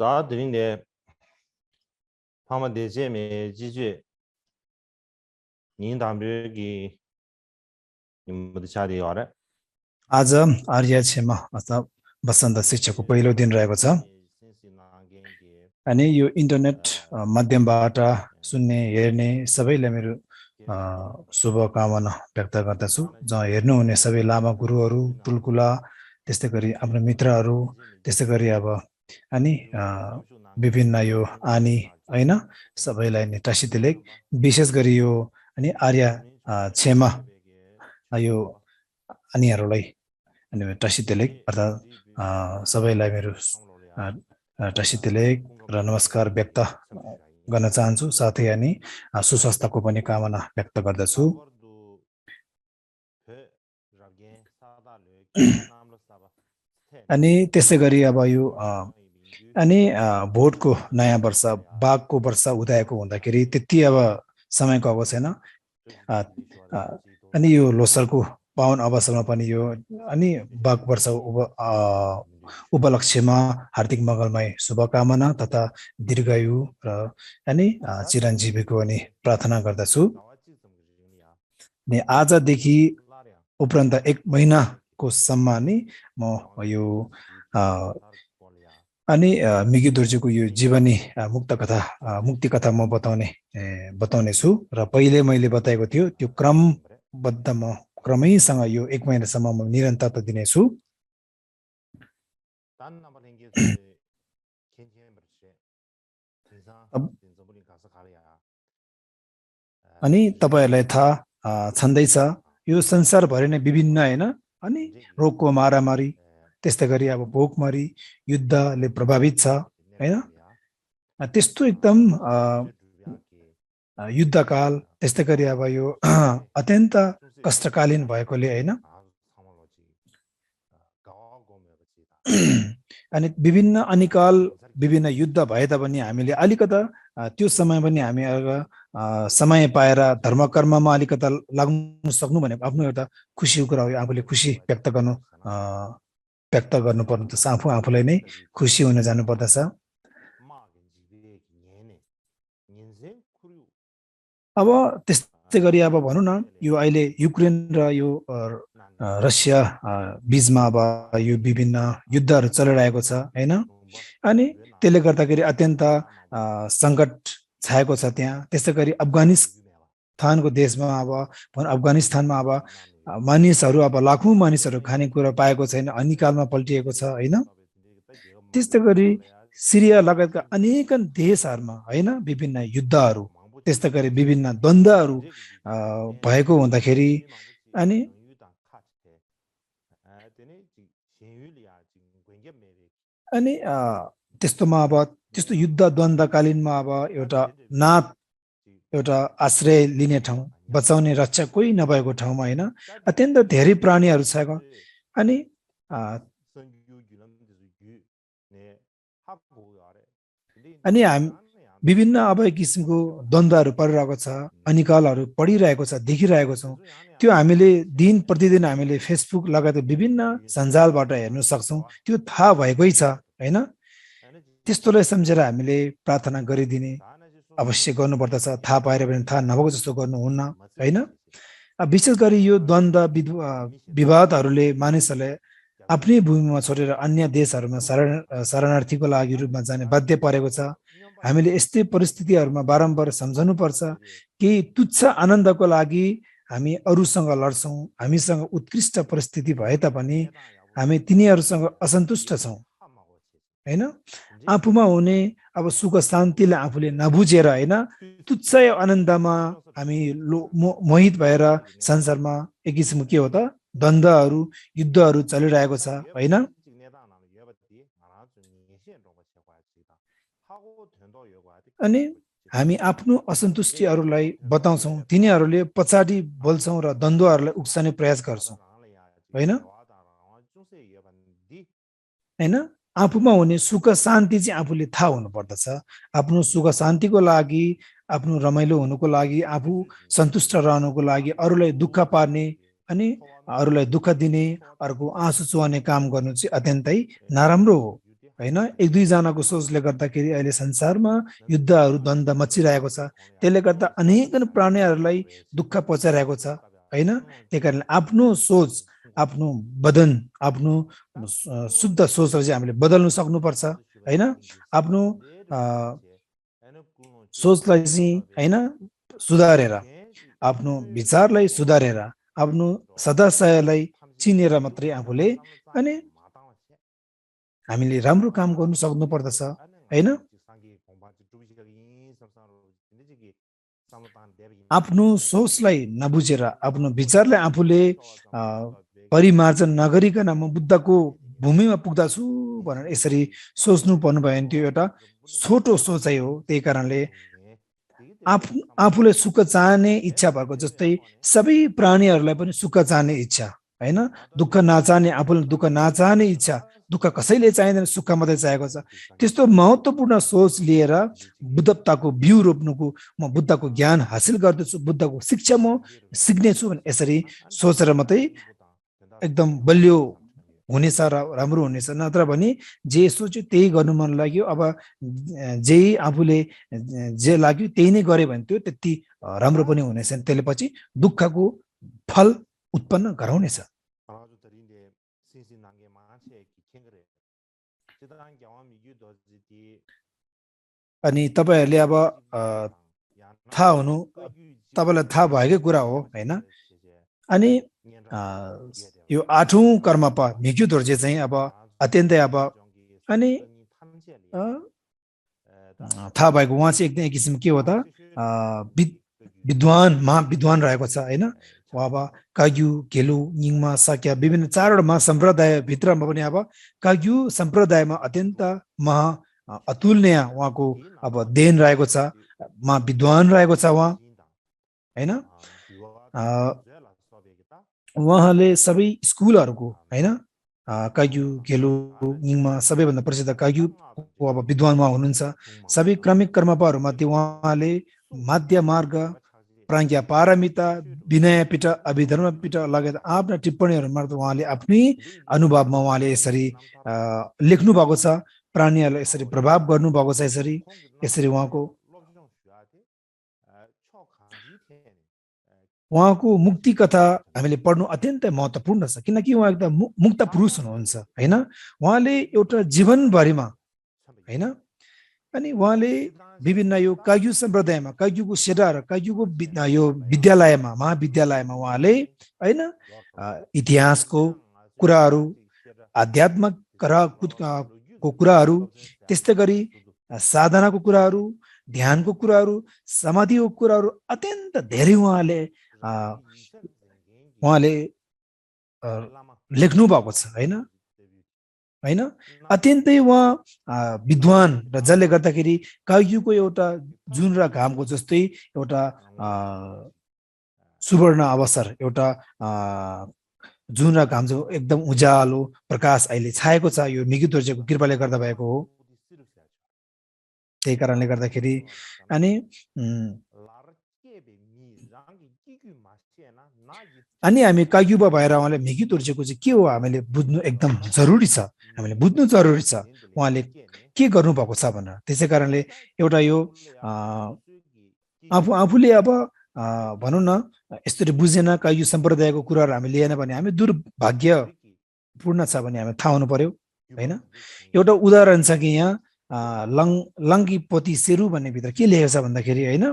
자, 드린데 파마 대제메 지지 닌 담비기 निम्बुद शादी हो रहा है आज आर्य क्षेमा अथवा वसन्त शिक्षाको पहिलो दिन रहेको छ अनि यो इन्टरनेट माध्यमबाट सुन्ने हेर्ने सबैलाई मेरो शुभकामना व्यक्त गर्दछु। जहाँ हेर्नुहुने सबै लामा गुरुहरू, टुलकुला, त्यस्तै गरी आफ्नो मित्रहरू, त्यस्तै गरी अब अनि विभिन्न यो आनी हैन सबैलाई नै टासिदिले विशेष गरी यो अनि आर्य क्षेमा यो अनिहरूलाई अनि टासिदिले अर्थात् सबैलाई मेरो टासिदिले र नमस्कार व्यक्त गर्न चाहन्छु। साथै अनि सुस्वास्थ्यको पनि कामना व्यक्त गर्दछु। अनि त्यसै गरी अब यो अनि भोटको नयाँ वर्ष बाघको वर्ष उदाएको हुँदाखेरि त्यति अब समयको अब छैन। अनि यो लोसरको पावन अवसरमा पनि यो अनि बाघ वर्ष उपलक्ष्यमा हार्दिक मङ्गलमय शुभकामना तथा दीर्घायु र अनि चिरञ्जीवीको अनि प्रार्थना गर्दछु। अनि आजदेखि उपरान्त 1 महिनाको सम्म नि म यो अनि मिगी दुर्जुको यो जीवनी मुक्ति कथा म बताउने छु र पहिले मैले बताएको थियो त्यो क्रमबद्ध म क्रमैसँग यो 1 महिनासम्म म निरन्तरता दिनेछु। अनि तपाईहरुलाई थाहा छँदैछ यो संसारभरि नै विभिन्न हैन अनि रोगको मारामारी त्यस्तै गरी अब भोकमरी युद्धले प्रभावित छ हैन। त्यस्तो एकदम युद्धकाल त्यस्तै गरी अब यो अत्यन्त कष्टकालीन भएकोले हैन अनि विभिन्न अनिकाल विभिन्न युद्ध भए तापनि हामीले अलिकता त्यो समय पनि हामी समय पाएर धर्म कर्ममा अलिकता लाग्न सक्नु भनेको आफ्नो एउटा खुसीको कुरा हो। आफूले खुसी व्यक्त गर्नुपर्छ, आफूलाई नै खुसी हुन जानु पर्दछ। अब त्यस्तै गरी अब भनौँ न यो अहिले युक्रेन र यो रसिया बीचमा अब यो विभिन्न युद्धहरू चलिरहेको छ हैन। अनि त्यसले गर्दाखेरि अत्यन्त संकट छाएको छ त्यहाँ। त्यस्तै गरी अफगानिस्तानको देशमा अब अफगानिस्तानमा अब मानिसहरू अब लाखौं मानिसहरू खानेकुरा पाएको छैन, अनिकालमा पल्टिएको छ हैन। त्यस्तै गरी सिरिया लगायतका अनेकन देशहरूमा हैन विभिन्न युद्धहरू त्यस्तै गरी विभिन्न द्वन्द्वहरू भएको हुँदाखेरि अनि त्यस्तोमा अब त्यस्तो युद्ध द्वन्द्वकालीनमा अब एउटा आश्रय लिने ठाउँ बचाउने रक्षा कोही नभएको ठाउँमा हैन अत्यन्त धेरै प्राणीहरू छ। अनि हामी विभिन्न अब किसिमको द्वन्द्वहरू परिरहेको छ, अनिकालहरू पडिरहेको छ, देखिरहेको छौँ। त्यो हामीले दिन प्रतिदिन हामीले फेसबुक लगायत विभिन्न सञ्जालबाट हेर्न सक्छौँ। त्यो थाहा भएकै छ हैन। त्यस्तोलाई सम्झेर हामीले प्रार्थना गरिदिने अवश्य गर्नुपर्दछ। थाहा पाएर पनि थाहा नभएको जस्तो गर्नुहुन्न हैन। विशेष गरी यो द्वन्द्व विवादहरूले मानिसहरूले आफ्नै भूमिमा छोडेर अन्य देशहरूमा शरणार्थीको लागि रूपमा जाने बाध्य परेको छ। हामीले यस्तै परिस्थितिहरूमा बारम्बार सम्झनु पर्छ कि तुच्छ आनन्दको लागि हामी अरूसँग लड्छौँ। हामीसँग उत्कृष्ट परिस्थिति भए तापनि हामी तिनीहरूसँग असन्तुष्ट छौँ हैन। आफूमा हुने अब सुख शान्तिलाई आफूले नबुझेर हैन तुच्छ आनन्दमा हामी मोहित भएर संसारमा एक किसिमको के हो त द्वन्द्वहरू युद्धहरू चलिरहेको छ हैन। अनि हामी आफ्नो असन्तुष्टिहरूलाई बताउँछौँ, तिनीहरूले पछाडि बोल्छौँ र द्वन्द्वहरूलाई उक्साउने प्रयास गर्छौँ हैन। आफूमा हुने सुख शान्ति चाहिँ आफूले थाहा हुनु पर्दछ। आफ्नो सुख शान्तिको लागि, आफ्नो रमाइलो हुनुको लागि, आफू सन्तुष्ट रहनुको लागि अरूलाई दुःख पार्ने अनि अरूलाई दुःख दिने, अरूको आँसु चुहाउने काम गर्नु चाहिँ अत्यन्तै नराम्रो हो हैन, एक दुई जनाको सोचले गर्दाखेरि अहिले संसारमा युद्धहरू द्वन्द्व मचिरहेको छ। त्यसले गर्दा अनेकन प्राणीहरूलाई दुःख पहुँचाइरहेको छ हैन। त्यही कारणले आफ्नो सोच, आफ्नो बदन, आफ्नो शुद्ध सोचलाई चाहिँ हामीले बदल्नु सक्नुपर्छ हैन। आफ्नो सोचलाई चाहिँ हैन सुधारेर, आफ्नो विचारलाई सुधारेर, आफ्नो सदाशयलाई चिनेर मात्रै आफूले अनि हामीले राम्रो काम गर्नु सक्नु पर्दछ हैन। आफ्नो सोचलाई नबुझेर, आफ्नो विचारलाई आफूले परिमार्जन नगरिकन म बुद्धको भूमिमा पुग्दछु भनेर यसरी सोच्नु पर्नु भयो भने त्यो एउटा छोटो सोचाइ हो। त्यही कारणले आफूले सुख चाहने इच्छा भएको जस्तै सबै प्राणीहरूलाई पनि सुख चाहने इच्छा हैन। दुःख नचाहने, आफूले दुःख नचाहने इच्छा, दुःख कसैले चाहिँदैन, सुख मात्रै चाहेको छ। त्यस्तो महत्त्वपूर्ण सोच लिएर बुद्धताको बिउ रोप्नुको, म बुद्धको ज्ञान हासिल गर्दछु, बुद्धको शिक्षा म सिक्नेछु भने यसरी सोचेर मात्रै एकदम बलियो हुनेछ र राम्रो हुनेछ। नत्र भने जे सोच्यो त्यही गर्नु मन लाग्यो, अब जे आफूले जे लाग्यो त्यही नै गरे भने त्यो त्यति राम्रो पनि हुनेछ। त्यसले पछि दुःखको फल उत्पन्न गराउनेछ। अनि तपाईहरुले अब थाहा हुनु, तपाईलाई थाहा भएकै कुरा हो हैन। अनि यो 8औं कर्मपा मिग्यु दोर्जे चाहिँ अब अत्यन्तै अब अनि थाहा भएको उहाँ चाहिँ एकदम एक किसिम के हो त विद्वान, महाविद्वान रहेको छ हैन। अब काग्यु, गेलु, निङमा, साक्या विभिन्न 4वटा महासम्प्रदाय भित्रमा पनि अब काग्यु सम्प्रदायमा अत्यन्त महा अतुलनीय उहाँको अब देन रहेको छ, महाविद्वान रहेको छ उहाँ हैन। उहाँले सबै स्कुलहरूको हैन, काग्यु, गेलु, निङमा सबैभन्दा प्रसिद्ध काग्युको अब विद्वान उहाँ हुनुहुन्छ। सबै क्रमिक कर्मपाहरू मध्ये उहाँले माध्य मार्ग, प्राज्ञा पारमिता, विनय पीठ, अभिधर्म पीठ लगायत आफ्ना टिप्पणीहरूमा उहाँले आफ्नै अनुभवमा उहाँले यसरी लेख्नु भएको छ। प्राणीहरूलाई यसरी प्रभाव गर्नु भएको छ। यसरी उहाँको मुक्ति कथा हामीले पढ्नु अत्यन्तै महत्त्वपूर्ण छ, किनकि उहाँ एकदम मुक्त पुरुष हुनुहुन्छ हैन। उहाँले एउटा जीवनभरिमा हैन, अनि उहाँले विभिन्न यो काग्यु सम्प्रदायमा, काग्युको सेरा र काग्युको यो विद्यालयमा, महाविद्यालयमा उहाँले हैन इतिहासको कुराहरू, आध्यात्मिक को कुराहरू, त्यस्तै गरी साधनाको कुराहरू, ध्यानको कुराहरू, समाधिको कुराहरू अत्यन्त धेरै उहाँले लेख्नु भएको छ हैन। अत्यन्तै उहाँ विद्वान र जसले गर्दाखेरि काग्युको एउटा जुन र घामको जस्तै एउटा सुवर्ण अवसर, एउटा जुन र घाम जो एकदम उज्यालो प्रकाश अहिले छाएको छ, यो मिग्यु दोर्जेको कृपाले गर्दा भएको हो। त्यही कारणले गर्दाखेरि अनि हामी काग्युबा भएर उहाँले मिग्यु दोर्जेको चाहिँ के हो हामीले बुझ्नु एकदम जरुरी छ, हामीले बुझ्नु जरुरी छ उहाँले के गर्नुभएको छ भनेर। त्यसै कारणले एउटा यो आफूले अब भनौँ न यसरी बुझेन, काग्यु सम्प्रदायको कुराहरू हामी लिएन भने हामी दुर्भाग्यपूर्ण छ भने हामी थाहा हुनु पर्यो हैन। एउटा उदाहरण छ कि यहाँ लङ्गी पोती सेरु भन्ने भित्र के लेखेको छ भन्दाखेरि हैन,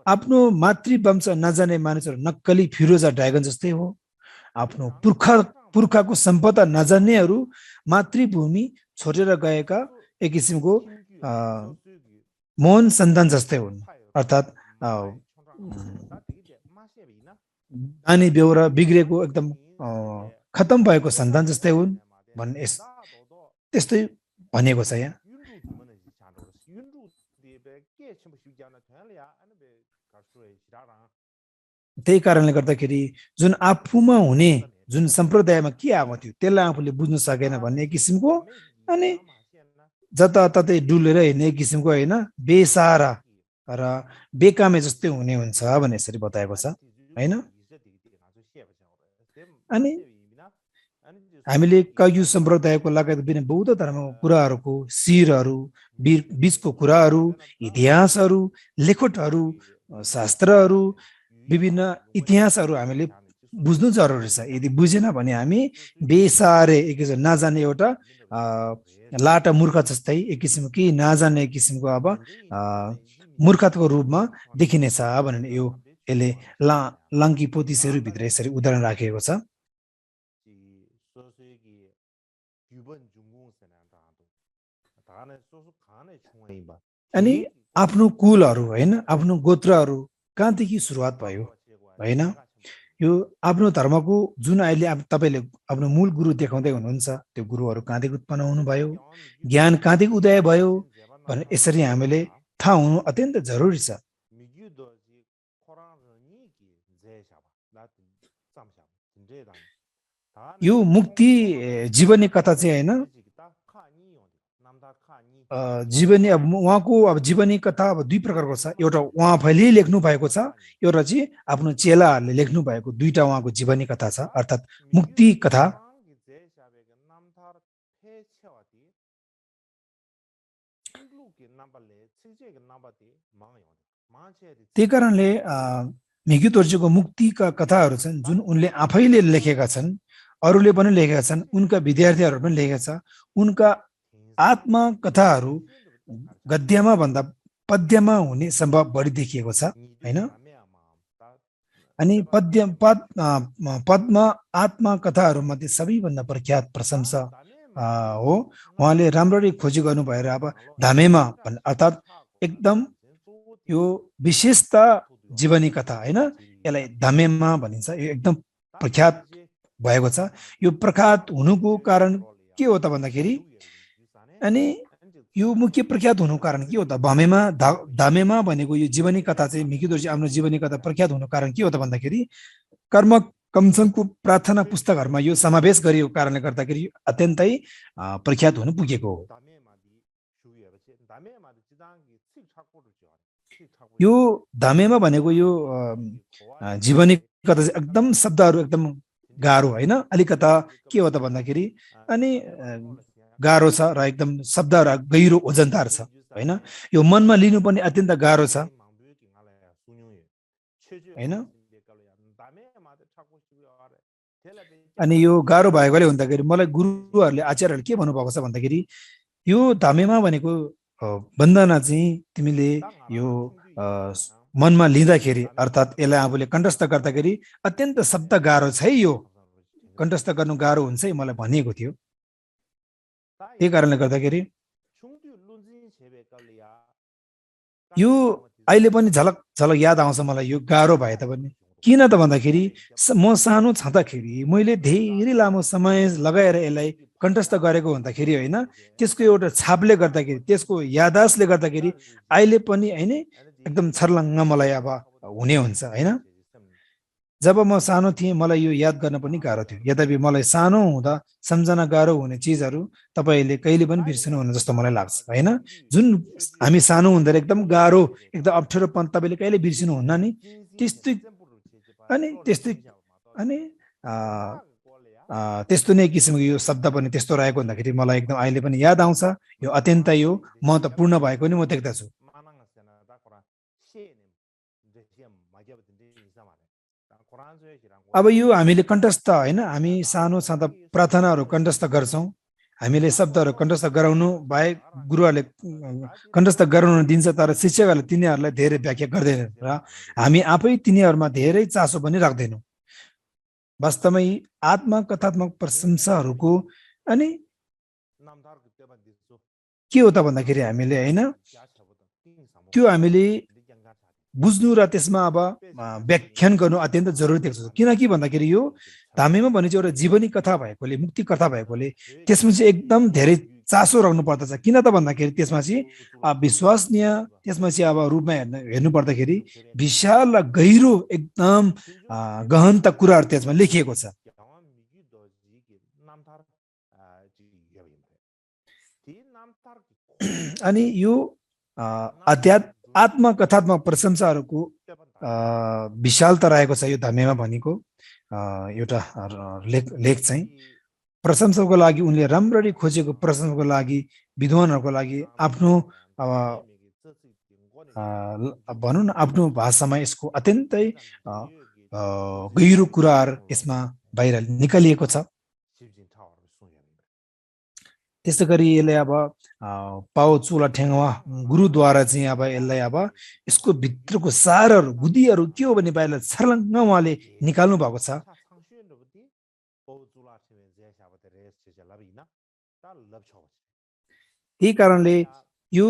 आफ्नो मातृवंश नजाने मानिसहरू नक्कली फिरोजा ड्रागन जस्तै हो। आफ्नो पुर्खाको सम्पदा नजान्नेहरू मातृभूमि छोडेर गएका एक किसिमको मौन सन्तान जस्तै हुन्। अर्थात् नानी बेहोरा बिग्रेको एकदम खतम भएको सन्तान जस्तै हुन् भन्ने त्यस्तै भनेको छ यहाँ। त्यही कारणले गर्दाखेरि जुन आफूमा हुने जुन सम्प्रदायमा के आएको थियो त्यसलाई आफूले बुझ्नु सकेन भन्ने एक किसिमको अनि जताततै डुलेर हिँड्ने एक किसिमको हैन बेसहारा र बेकामे जस्तै हुने हुन्छ भन्ने यसरी बताएको छ हैन। अनि हामीले कायु सम्प्रदायको लगायत विभिन्न बौद्ध धर्मको कुराहरूको शिरहरू, बीचको कुराहरू, इतिहासहरू, लेखोटहरू, शास्त्रहरू, विभिन्न इतिहासहरू हामीले बुझ्नु जरुरी छ। यदि बुझेन भने हामी बेसारे एक किसिम नजाने एउटा लाटा मूर्ख जस्तै एक किसिमको केही नजाने किसिमको अब मूर्खताको रूपमा देखिनेछ भनेर यसले लङ्की पोतिसहरू भित्र यसरी उदाहरण राखेको छ। अनि आफ्नो कुलहरू हैन, आफ्नो गोत्रहरू कहाँदेखि सुरुवात भयो हैन, यो आफ्नो धर्मको जुन अहिले तपाईले आफ्नो मूल गुरु देखाउँदै हुनुहुन्छ, त्यो गुरुहरू कहाँदेखि उत्पन्न हुनुभयो, ज्ञान कहाँदेखि उदय भयो भनेर यसरी हामीले थाहा हुनु अत्यन्त जरुरी छ। यो मुक्ति जीवनी कथा चाहिँ हैन, जीवनी अब उहाँको अब जीवनी कथा अब दुई प्रकारको छ। एउटा उहाँ आफैले लेख्नु भएको छ, एउटा चाहिँ आफ्नो चेलाहरूले लेख्नु भएको दुईटा उहाँको जीवनी कथा छ, अर्थात् मुक्ति कथा। त्यही कारणले मिग्यू दोर्जेको मुक्तिका कथाहरू छन् जुन उनले आफैले लेखेका छन्, अरूले पनि लेखेका छन्, उनका विद्यार्थीहरू पनि लेखेका छ। उनका आत्मा कथाहरू गद्यमा भन्दा पद्यमा हुने सम्भव बढी देखिएको छ हैन। अनि पद्मा आत्मा कथाहरू मध्ये सबैभन्दा प्रख्यात प्रशंसा हो। उहाँले राम्ररी खोजी गर्नु भएर अब धामेमा अर्थात् एकदम यो विशेषता जीवनी कथा हैन, यसलाई धामेमा भनिन्छ। यो एकदम प्रख्यात भएको छ। यो प्रख्यात हुनुको कारण के हो त भन्दाखेरि, अनि यो मुख्य प्रख्यात हुनुको कारण के हो त, धामेमा भनेको यो जीवनी कथा चाहिँ मिग्यू दोर्जे आफ्नो जीवनी कथा प्रख्यात हुनुको कारण के हो त भन्दाखेरि, कर्म कमसङको प्रार्थना पुस्तकहरूमा यो समावेश गरिएको कारणले गर्दाखेरि अत्यन्तै प्रख्यात हुन पुगेको हो। यो धामेमा भनेको यो जीवनी कथा चाहिँ एकदम शब्दहरू एकदम गाह्रो हैन, अलिकता के हो त भन्दाखेरि अनि गाह्रो छ र एकदम शब्दहरू गहिरो ओजनदार छ हैन। यो मनमा लिनु पनि अत्यन्त गाह्रो छ हैन। अनि यो गाह्रो भएकोले हुँदाखेरि मलाई गुरुहरूले आचार्यहरूले के भन्नुभएको छ भन्दाखेरि, यो धामेमा भनेको वन्दना चाहिँ तिमीले यो मनमा लिँदाखेरि अर्थात् यसलाई आफूले कण्ठस्थ गर्दाखेरि अत्यन्त शब्द गाह्रो छ है, यो कण्ठस्थ गर्नु गाह्रो हुन्छ है मलाई भनिएको थियो। त्यही कारणले गर्दाखेरि यो अहिले पनि झलक झलक याद आउँछ मलाई यो गाह्रो भए तापनि। किन त भन्दाखेरि म सानो छँदाखेरि मैले धेरै लामो समय लगाएर यसलाई कण्ठस्थ गरेको हुँदाखेरि होइन, त्यसको एउटा छापले गर्दाखेरि, त्यसको यादासले गर्दाखेरि अहिले पनि होइन एकदम छर्लङ्ग मलाई अब हुने हुन्छ होइन। जब म सानो थिएँ मलाई यो याद गर्न पनि गाह्रो थियो। यद्यपि मलाई सानो हुँदा सम्झना गाह्रो हुने चिजहरू तपाईँले कहिले पनि बिर्सनुहुन्न जस्तो मलाई लाग्छ होइन। जुन हामी सानो हुँदा एकदम गाह्रो एकदम अप्ठ्यारोपन तपाईँले कहिले बिर्सिनुहुन्न नि, त्यस्तै अनि त्यस्तो नै किसिमको यो शब्द पनि त्यस्तो रहेको हुँदाखेरि मलाई एकदम अहिले पनि याद आउँछ। यो अत्यन्तै यो महत्त्वपूर्ण भएको नि म देख्दछु। अब यो हामीले कण्ठस्थ होइन, हामी सानो छँदा प्रार्थनाहरू कण्ठस्थ गर्छौँ, हामीले शब्दहरू कण्ठस्थ गराउनु बाहेक गुरुहरूले कण्ठस्थ गराउन दिन्छ, तर शिक्षकहरूले तिनीहरूलाई धेरै व्याख्या गर्दैनन् र हामी आफै तिनीहरूमा धेरै चासो पनि राख्दैनौँ। वास्तवमै आत्मा कथात्मक प्रशंसाहरूको अनि के हो त भन्दाखेरि हामीले होइन त्यो हामीले बुझ्नु र त्यसमा अब व्याख्यान गर्नु अत्यन्त जरुरी देख्छु। किनकि भन्दाखेरि यो धामेमा भने चाहिँ एउटा जीवनी कथा भएकोले, मुक्ति कथा भएकोले त्यसमा चाहिँ एकदम धेरै चासो राख्नु पर्दछ। किन त भन्दाखेरि त्यसमा चाहिँ विश्वसनीय, त्यसमा चाहिँ अब रूपमा हेर्नु पर्दाखेरि विशाल र गहिरो एकदम गहनता कुराहरू त्यसमा लेखिएको छ। अनि यो आत्मकथात्मक प्रशंसाहरूको विशालता रहेको छ यो धामेमा भनेको एउटा लेख चाहिँ। प्रशंसाको लागि उनले राम्ररी खोजेको प्रशंसाको लागि विद्वानहरूको लागि आफ्नो अब भनौँ न आफ्नो भाषामा यसको अत्यन्तै गहिरो कुराहरू यसमा बाहिर निकालिएको छ। त्यस्तै गरी यसले अब पाओ चोला ठेङ्वा गुरुद्वारा चाहिँ अब यसलाई अब यसको भित्रको सारहरू बुद्धिहरू के हो भन्ने बाहिर छर्लङ्ग उहाँले निकाल्नु भएको छ। यही कारणले यो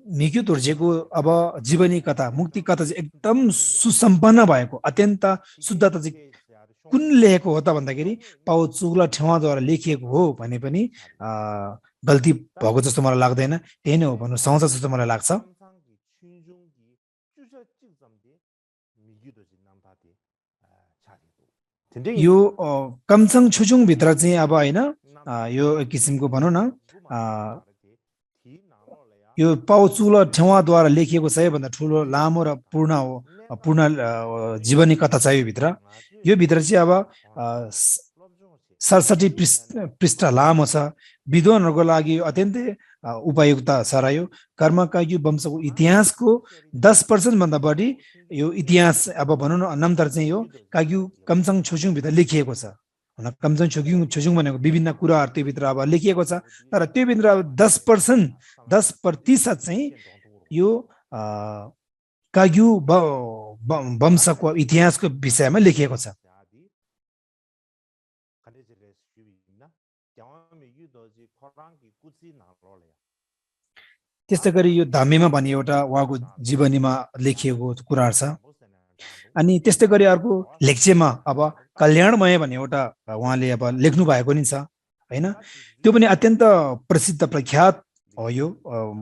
मिक्यु दोर्जेको अब जीवनी कथा मुक्ति कथा चाहिँ एकदम सुसम्पन्न भएको अत्यन्त शुद्धता चाहिँ कुन लेखेको हो त भन्दाखेरि पाओ चोला ठेवाद्वारा लेखिएको हो भने पनि गल्ती भएको जस्तो मलाई लाग्दैन, त्यही नै हो भन्नु सहज जस्तो मलाई लाग्छ। यो कमसङ छुजुङ भित्र चाहिँ अब होइन यो एक किसिमको भनौँ न यो पाओ चोला ठेवाद्वारा लेखिएको सबैभन्दा ठुलो लामो र पूर्ण जीवनी कथा छ यो भित्र चाहिँ अब 67 पृष्ठ लामो छ। विद्वानहरूको लागि अत्यन्तै उपयुक्त छ र यो कर्मकाग्यु वंशको इतिहासको 10% भन्दा बढी यो इतिहास अब भनौँ न नम्तर चाहिँ यो काग्यु कमसङ छुजुङ भित्र लेखिएको छ। कमसङ छुजुङ भनेको विभिन्न कुराहरू त्यो भित्र अब लेखिएको छ, तर त्यो भित्र 10% चाहिँ यो काग्यु वंशको इतिहासको विषयमा लेखिएको छ। त्यस्तै गरी यो धामीमा भन्ने एउटा उहाँको जीवनीमा लेखिएको कुराहरू छ। अनि त्यस्तै गरी अर्को लेक्चेमा अब कल्याणमय भन्ने एउटा उहाँले अब लेख्नु भएको नि छ होइन, त्यो पनि अत्यन्त प्रसिद्ध प्रख्यात हो। यो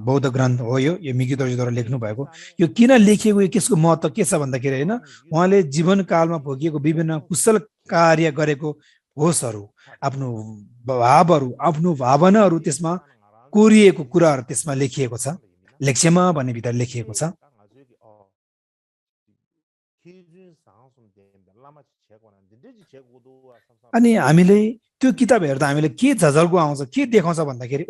बौद्ध ग्रन्थ हो, यो मिक्यु दोर्जेद्वारा लेख्नु भएको। यो किन लेखिएको, यो त्यसको महत्त्व के छ भन्दाखेरि होइन उहाँले जीवनकालमा भोगिएको विभिन्न कुशल कार्य गरेको होसहरू, आफ्नो भावहरू, आफ्नो भावनाहरू त्यसमा कोरिएको कुराहरू त्यसमा लेखिएको छ। लेक्चेमा भन्ने भित्र लेखिएको छ। अनि हामीले त्यो किताब हेर्दा हामीले के झझल्को आउँछ, के देखाउँछ भन्दाखेरि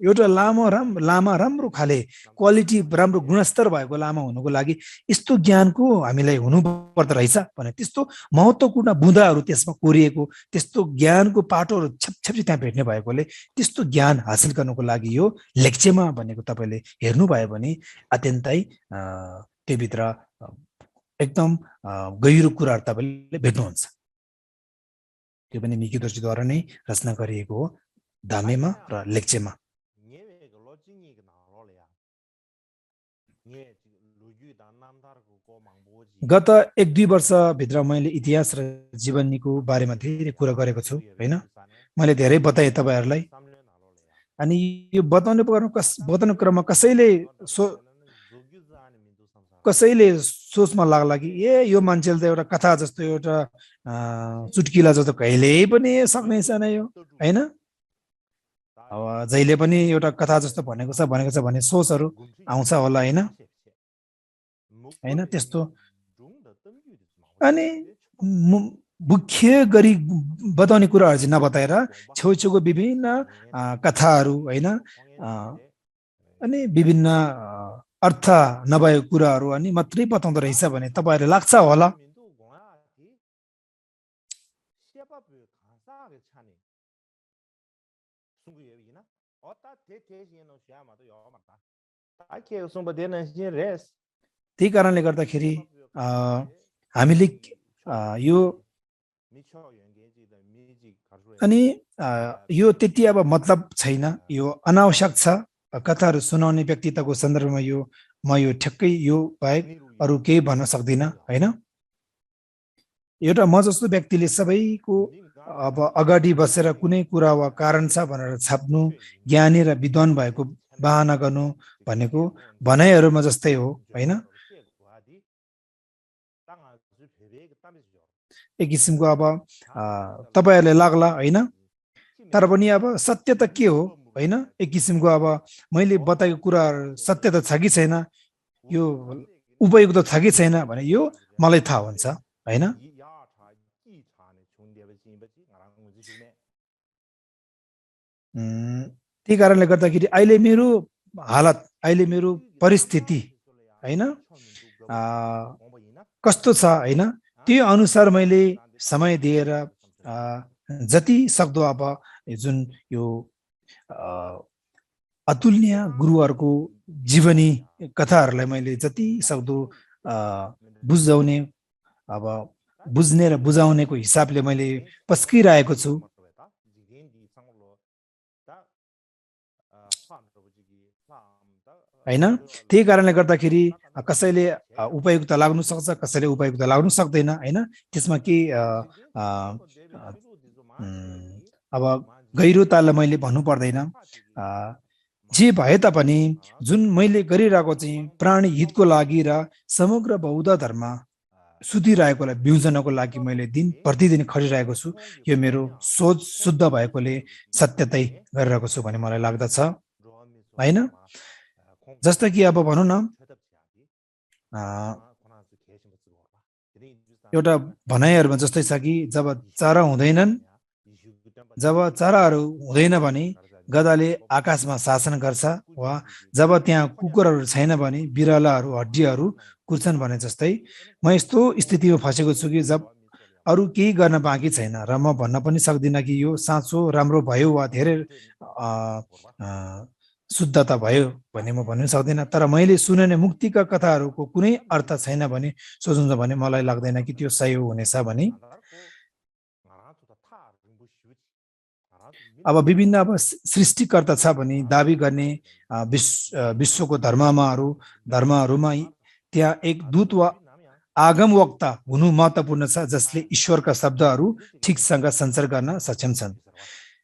एउटा लामा राम्रो खाले क्वालिटी राम्रो गुणस्तर भएको लामा हुनुको लागि यस्तो ज्ञानको हामीलाई हुनुपर्दो रहेछ भने त्यस्तो महत्त्वपूर्ण बुँदाहरू त्यसमा कोरिएको, त्यस्तो ज्ञानको पाटोहरू छपछपी त्यहाँ भेट्ने भएकोले त्यस्तो ज्ञान हासिल गर्नुको लागि यो लेक्चेमा भनेको तपाईँले हेर्नुभयो भने अत्यन्तै त्योभित्र एकदम गहिरो कुराहरू तपाईँले भेट्नुहुन्छ। त्यो पनि मिक्यु दोर्जेद्वारा नै रचना गरिएको हो, धामेमा र लेक्चेमा। गत 1-2 वर्षभित्र मैले इतिहास र जीवनीको बारेमा धेरै कुरा गरेको छु होइन, मैले धेरै बताएँ तपाईँहरूलाई। अनि यो बताउने क्रममा कसैले सोचमा लाग्ला कि यो मान्छेले त एउटा कथा जस्तो एउटा चुटकिला जस्तो कहिल्यै पनि सक्ने छैन यो होइन, अब जहिले पनि एउटा कथा जस्तो भनेको छ भन्ने सोचहरू आउँछ होला होइन त्यस्तो। अनि मुख्य गरी बताउने कुराहरू चाहिँ नबताएर छेउछेउको विभिन्न कथाहरू होइन अनि विभिन्न अर्थ नभएको कुराहरू अनि मात्रै बताउँदो रहेछ भने तपाईँहरूलाई लाग्छ होला। त्यही कारणले गर्दाखेरि हामीले यो अनि यो त्यति अब मतलब छैन, यो अनावश्यक छ। कथाहरू सुनाउने व्यक्तित्वको सन्दर्भमा म यो ठ्याक्कै यो बाहेक अरू केही भन्न सक्दिनँ होइन। एउटा म जस्तो व्यक्तिले सबैको अब अगाडि बसेर कुनै कुरा वा कारण छ भनेर छाप्नु, ज्ञानी र विद्वान भएको बहाना गर्नु भनेको भनाइहरूमा जस्तै हो होइन। एक किसिमको अब तपाईँहरूलाई लाग्ला होइन, तर पनि अब सत्य त के हो होइन, एक किसिमको अब मैले बताएको कुराहरू सत्य त छ कि छैन, यो उपयुक्त छ कि छैन भने यो मलाई थाहा हुन्छ होइन। त्यही कारणले गर्दाखेरि अहिले मेरो हालत, अहिले मेरो परिस्थिति हैन कस्तो छ हैन, त्यो अनुसार मैले समय दिएर जति सक्दो अब जुन यो अतुलनीय गुरुहरूको जीवनी कथाहरूलाई मैले जति सक्दो बुझाउने, अब बुझ्ने र बुझाउनेको हिसाबले मैले पस्किरहेको छु हैन। त्यही कारणले गर्दाखेरि कसैले उपयुक्त लाग्नु सक्छ, कसैले उपयुक्त लाग्नु सक्दैन हैन। त्यसमा के अब गहिरोतालाई मैले भन्नु पर्दैन। जे भए तापनि जुन मैले गरिरहेको चाहिँ प्राणी हितको लागि र समग्र बौद्ध धर्म सुधिरहेकोलाई बिउजनको लागि मैले दिन प्रतिदिन खटिरहेको छु। यो मेरो सोच शुद्ध भएकोले सत्यतै गरिरहेको छु भन्ने मलाई लाग्दछ हैन। जस्तो कि अब भनौँ न, एउटा भनाइहरूमा जस्तै छ कि जब चराहरू हुँदैन भने गधाले आकाशमा शासन गर्छ, वा जब त्यहाँ कुकुरहरू छैन भने बिरालाहरू हड्डीहरू कुर्छन् भने जस्तै म यस्तो स्थितिमा फसेको छु कि जब अरू केही गर्न बाँकी छैन र म भन्न पनि सक्दिनँ कि यो साँचो राम्रो भयो वा धेरै शुद्धता भयो भन्ने म भन्नु सक्दिनँ। तर मैले सुनेने मुक्तिका कथाहरूको कुनै अर्थ छैन भने सोच्नुहुन्छ भने मलाई लाग्दैन कि त्यो सही हुनेछ भने। अब विभिन्न अब सृष्टिकर्ता छ भने दाबी गर्ने विश्वको धर्महरूमा त्यहाँ एक दूत वा आगम वक्ता हुनु महत्त्वपूर्ण छ, जसले ईश्वरका शब्दहरू ठिकसँग सञ्चार गर्न सक्षम छन्।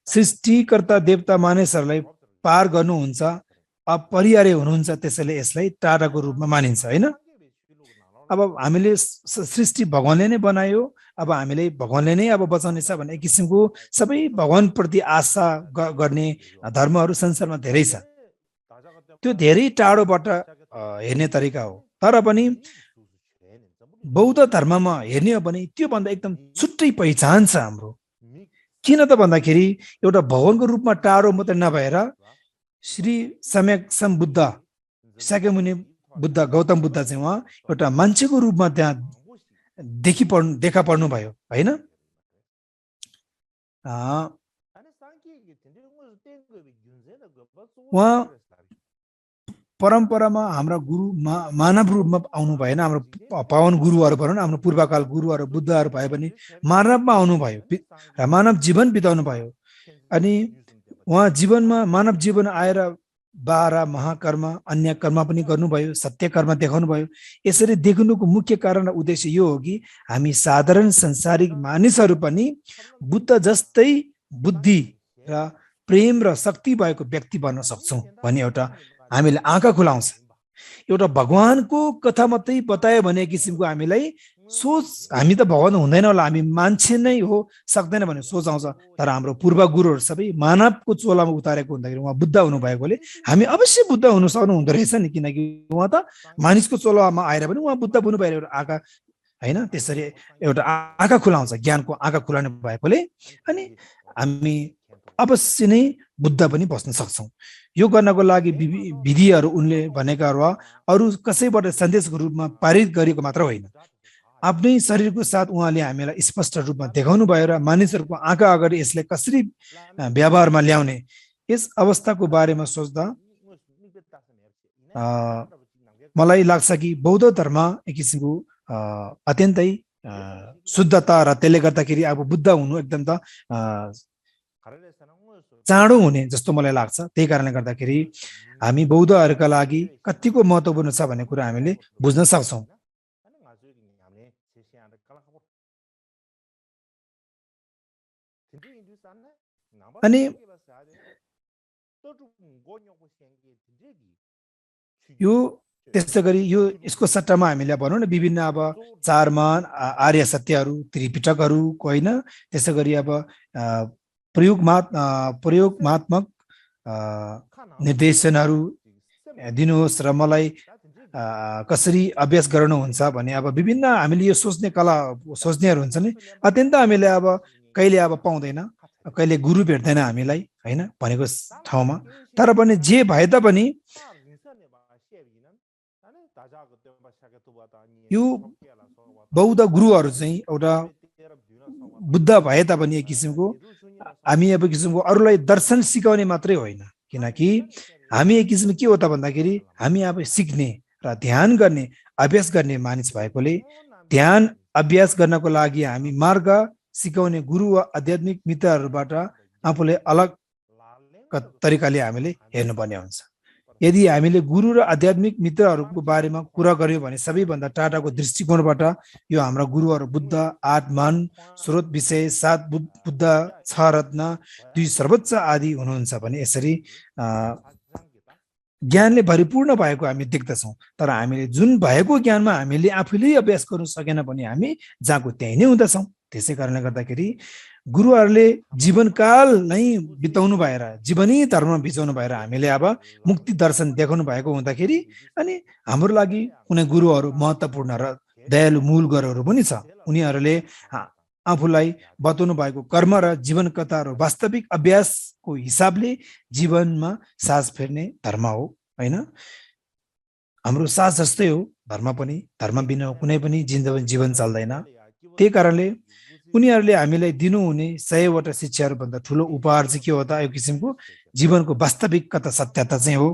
सृष्टिकर्ता देवता मानिसहरूलाई पार गर्नुहुन्छ, अपरिहार्य हुनुहुन्छ, त्यसैले यसलाई टाढाको रूपमा मानिन्छ हैन। अब हामीले सृष्टि भगवानले नै बनायो, अब हामीले भगवानले नै अब बचाउने छ भन्ने किसिमको सबै भगवानप्रति आशा गर्ने धर्महरू संसारमा धेरै छ। त्यो धेरै टाढोबाट हेर्ने तरिका हो। तर पनि बौद्ध धर्ममा हेर्ने हो भने त्योभन्दा एकदम छुट्टै पहिचान छ हाम्रो। किन त भन्दाखेरि एउटा भगवानको रूपमा टाढो मात्रै नभएर श्री सम्यक सम्बुद्ध शाक्यमुनि बुद्ध गौतम बुद्ध चाहिँ उहाँ एउटा मान्छेको रूपमा त्यहाँ देखा पर्नु भयो हैन। उहाँ परम्परामा हाम्रा गुरु मानव रूपमा आउनु भएन। हाम्रो पावन गुरुहरू भनौँ न, हाम्रो पूर्वकाल गुरुहरू बुद्धहरू भए पनि मानवमा आउनुभयो र मानव जीवन बिताउनु भयो। अनि उहाँ जीवनमा मानव जीवन आएर 12 महाकर्म अन्य कर्म पनि गर्नुभयो, सत्य कर्म देखाउनु भयो। यसरी देख्नुको मुख्य कारण र उद्देश्य यो हो कि हामी साधारण संसारिक मानिसहरू पनि बुद्ध जस्तै बुद्धि र प्रेम र शक्ति भएको व्यक्ति बन्न सक्छौँ भन्ने एउटा हामीले आँखा खुलाउँछ। एउटा भगवानको कथा मात्रै बतायो भने किसिमको हामीलाई सोच, हामी त भगवान हुँदैन होला, हामी मान्छे नै हो, सक्दैन भन्ने सोच आउँछ। तर हाम्रो पूर्व गुरुहरू सबै मानवको चोलामा उतारेको हुँदाखेरि उहाँ बुद्ध हुनुभएकोले हामी अवश्य बुद्ध हुनु सक्नु हुँदो रहेछ नि, किनकि उहाँ त मानिसको चोलामा आएर पनि उहाँ बुद्ध हुनु भएर एउटा आँखा हैन, त्यसरी एउटा आँखा खुलाउँछ, ज्ञानको आँखा खुलाउनु भएकोले। अनि हामी अवश्य नै बुद्ध पनि बस्न सक्छौँ। यो गर्नको लागि विधिहरू उनले भनेका वा अरू कसैबाट सन्देशको रूपमा पारित गरिएको मात्र होइन, आफ्नै शरीरको साथ उहाँले हामीलाई स्पष्ट रूपमा देखाउनु भयो र मानिसहरूको आँखा अगाडि यसलाई कसरी व्यवहारमा ल्याउने, यस अवस्थाको बारेमा सोच्दा मलाई लाग्छ कि बौद्ध धर्म एक किसिमको अत्यन्तै शुद्धता र त्यसले गर्दाखेरि अब बुद्ध हुनु एकदम त चाँडो हुने जस्तो मलाई लाग्छ। त्यही कारणले गर्दाखेरि हामी बौद्धहरूका लागि कतिको महत्त्वपूर्ण छ भन्ने कुरा हामीले बुझ्न सक्छौँ। अनि यो त्यसै गरी यो यसको सट्टामा हामीले भनौँ न विभिन्न अब चारमान आर्य सत्यहरू त्रिपिटकहरूको होइन, त्यसै गरी अब प्रयोगमात्मक निर्देशनहरू दिनुहोस् र मलाई कसरी अभ्यास गर्नुहुन्छ भने अब विभिन्न हामीले यो सोच्ने कला सोच्नेहरू हुन्छ नि, अत्यन्त हामीले अब कहिले अब पाउँदैन, कहिले गुरु भेट्दैन हामीलाई हैन भनेको ठाउँमा। तर पनि जे भए तापनि यो बौद्ध गुरुहरू चाहिँ एउटा बुद्ध भए तापनि एक किसिमको हामी अब किसिमको अरूलाई दर्शन सिकाउने मात्रै होइन, किनकि हामी एक किसिमको के हो त भन्दाखेरि हामी अब सिक्ने र ध्यान गर्ने अभ्यास गर्ने मानिस भएकोले ध्यान अभ्यास गर्नको लागि हामी मार्ग सिकाउने गुरु वा आध्यात्मिक मित्रहरूबाट आफूलाई अलग तरिकाले हामीले हेर्नुपर्ने हुन्छ। यदि हामीले गुरु र आध्यात्मिक मित्रहरूको बारेमा कुरा गर्यौँ भने सबैभन्दा टाढाको दृष्टिकोणबाट यो हाम्रा गुरुहरू बुद्ध, आत्मान, स्रोत विषय, सात बुद्ध, 6 रत्न, 2 सर्वोच्च आदि हुनुहुन्छ भने यसरी ज्ञानले भरिपूर्ण भएको हामी देख्दछौँ। तर हामीले जुन भएको ज्ञानमा हामीले आफूले अभ्यास गर्नु सकेन भने हामी जहाँको त्यही नै हुँदछौँ। त्यसै कारणले गर्दाखेरि गुरुहरूले जीवनकाल नै बिताउनु भएर जीवनै धर्म बिताउनु भएर हामीले अब मुक्ति दर्शन देखाउनु भएको हुँदाखेरि अनि हाम्रो लागि कुनै गुरुहरू महत्त्वपूर्ण र दयालु मूल गुरुहरू पनि छ। उनीहरूले आफूलाई बताउनु भएको कर्म र जीवन कथाहरू वास्तविक अभ्यासको हिसाबले जीवनमा सास फेर्ने धर्म हो हैन। हाम्रो सास जस्तै हो धर्म पनि, धर्म बिना कुनै पनि जीवन चल्दैन। त्यही कारणले उनीहरूले हामीलाई दिनुहुने 100 वटा शिक्षाहरूभन्दा ठुलो उपहार चाहिँ के हो त, यो किसिमको जीवनको वास्तविकता सत्यता चाहिँ हो।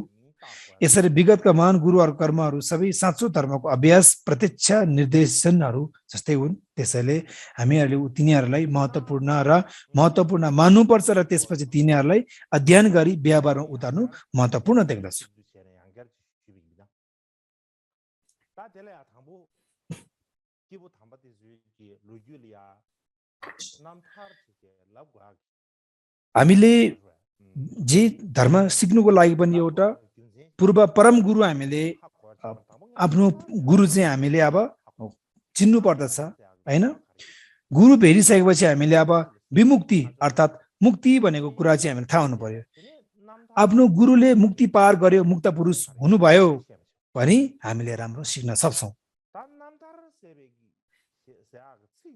यसरी विगतका महान गुरुहरू कर्महरू सबै साँचो धर्मको अभ्यास प्रत्यक्ष निर्देशनहरू जस्तै हुन्। त्यसैले हामीहरूले तिनीहरूलाई महत्त्वपूर्ण मान्नुपर्छ र त्यसपछि तिनीहरूलाई अध्ययन गरी व्यवहारमा उतार्नु महत्त्वपूर्ण देख्दछु। हामीले जे धर्म सिक्नुको लागि पनि एउटा पूर्व परम गुरु हामीले आफ्नो गुरु चाहिँ हामीले अब चिन्नु पर्दछ हैन। गुरु भेटिसकेपछि हामीले अब विमुक्ति अर्थात् मुक्ति भनेको कुरा चाहिँ हामीले थाहा हुनु पर्यो। आफ्नो गुरुले मुक्ति पार गर्यो, मुक्त पुरुष हुनुभयो भने हामीले राम्रो सिक्न सक्छौँ।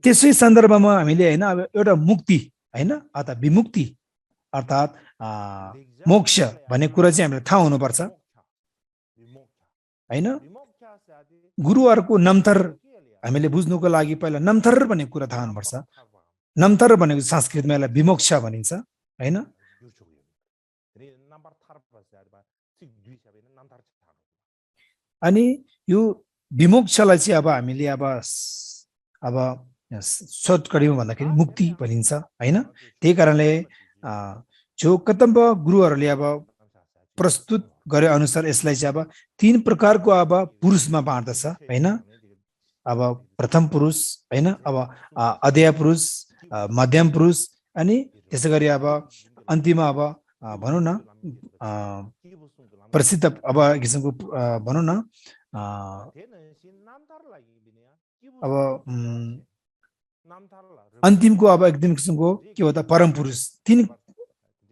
त्यसै सन्दर्भमा हामीले हैन अब एउटा मुक्ति हैन अर्थात् विमुक्ति अर्थात् मोक्ष भन्ने कुरा चाहिँ हामीले थाहा हुनुपर्छ हैन। गुरुहरूको नमथर हामीले बुझ्नुको लागि पहिला नमथर भन्ने कुरा थाहा हुनुपर्छ। नमथर भनेको संस्कृतमा यसलाई विमोक्ष भनिन्छ हैन। अनि यो विमोक्षलाई चाहिँ अब हामीले अब सर्टकटमा भन्दाखेरि मुक्ति भनिन्छ हैन। त्यही कारणले जो कतिपय गुरुहरूले अब प्रस्तुत गरे अनुसार यसलाई चाहिँ अब 3 प्रकारको अब पुरुषमा बाँड्दछ हैन। अब प्रथम पुरुष हैन, अब अध्यय पुरुष, मध्यम पुरुष अनि त्यसै गरी अब अन्तिममा अब भनौँ न प्रसिद्ध अब किसिमको भनौँ न अब अन्तिमको अब एकदम किसिमको के हो त परम पुरुष।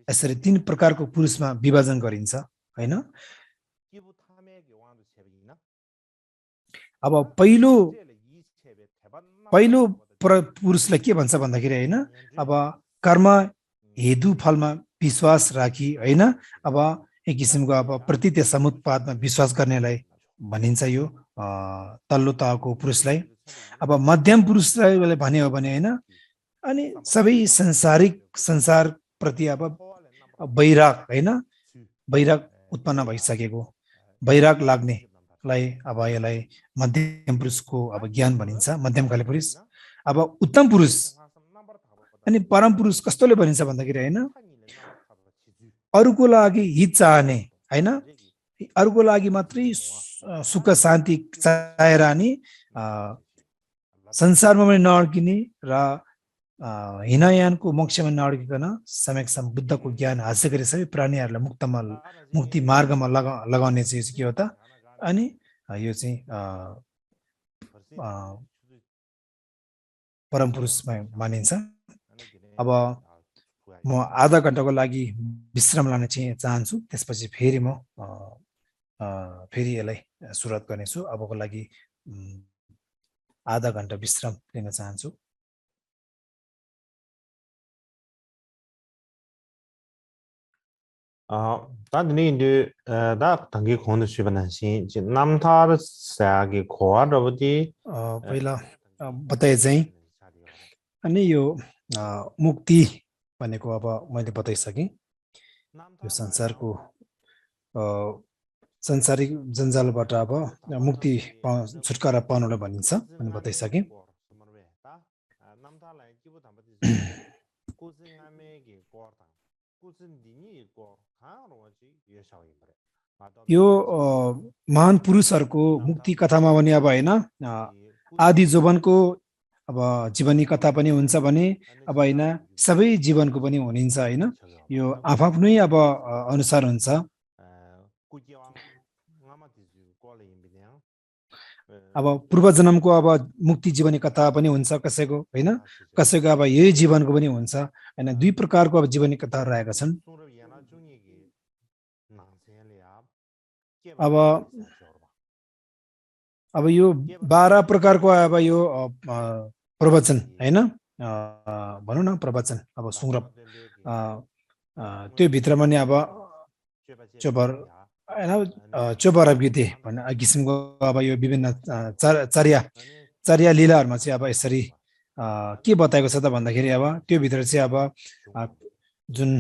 यसरी 3 प्रकारको पुरुषमा विभाजन गरिन्छ हैन। अब पहिलो पुरुषलाई के भन्छ भन्दाखेरि हैन अब कर्म हेतु फलमा विश्वास राखी हैन, अब एक किसिमको अब प्रतीत समुत्पादमा विश्वास गर्नेलाई भनिन्छ यो तल्लो तहको पुरुषलाई। अब मध्यम पुरुषलाई भन्ने हो भने हैन अनि सबै संसार प्रति अब वैराग हैन, वैराग उत्पन्न भइसकेको वैराग लाग्नेलाई अब यसलाई मध्यम पुरुषको अब ज्ञान भनिन्छ, मध्यम खाले पुरुष। अब उत्तम पुरुष अनि परम पुरुष कस्तोले भनिन्छ भन्दाखेरि हैन अरूको लागि हित चाहने हैन, अरूको लागि मात्रै सुख शान्ति चाहेर अनि संसारमा पनि नअड्किने र हिनयानको मोक्षमा नअड्किकन सम्यक बुद्धको ज्ञान हासिल गरी सबै प्राणीहरूलाई मुक्ति मार्गमा लगाउने चाहिँ के हो त। अनि यो चाहिँ परम पुरुषमा मानिन्छ। अब म आधा घण्टाको लागि विश्राम लान चाहिँ चाहन्छु, त्यसपछि फेरि म फेरि यसलाई सुरुवात गर्नेछु। अबको लागि आधा घण्टा विश्राम लिन चाहन्छु। तादनी इंदु दा तंगी खोंद शिवनासी नामथार सागी खोआरबदी पहिला बताए चाहिँ अनि यो मुक्ति भनेको अब मैले बताइसकेँ यो संसारको संसारिक जन्जालबाट अब मुक्ति छुटकारा पाउनलाई भनिन्छ अनि बताइसकेँ यो महान पुरुषहरूको मुक्ति कथामा पनि अब होइन आदि जोवनको अब जीवनी कथा पनि हुन्छ भने अब होइन सबै जीवनको पनि हुनिन्छ होइन यो आफ्नै अब अनुसार हुन्छ अब पूर्व जन्मको अब मुक्ति जीवनी कथा पनि हुन्छ कसैको होइन कसैको अब यही जीवनको पनि हुन्छ होइन दुई प्रकारको अब जीवनी कथाहरू रहेका छन् अब यो 12 प्रकारको अब यो प्रवचन हैन भनौँ न प्रवचन अब सुंग्रप त्यो भित्रमा नि अब चोबर गीते भन्ने किसिमको अब यो विभिन्न चर्या लीलाहरुमा चाहिँ अब यसरी के बताएको छ त भन्दाखेरि अब त्यो भित्र चाहिँ अब जुन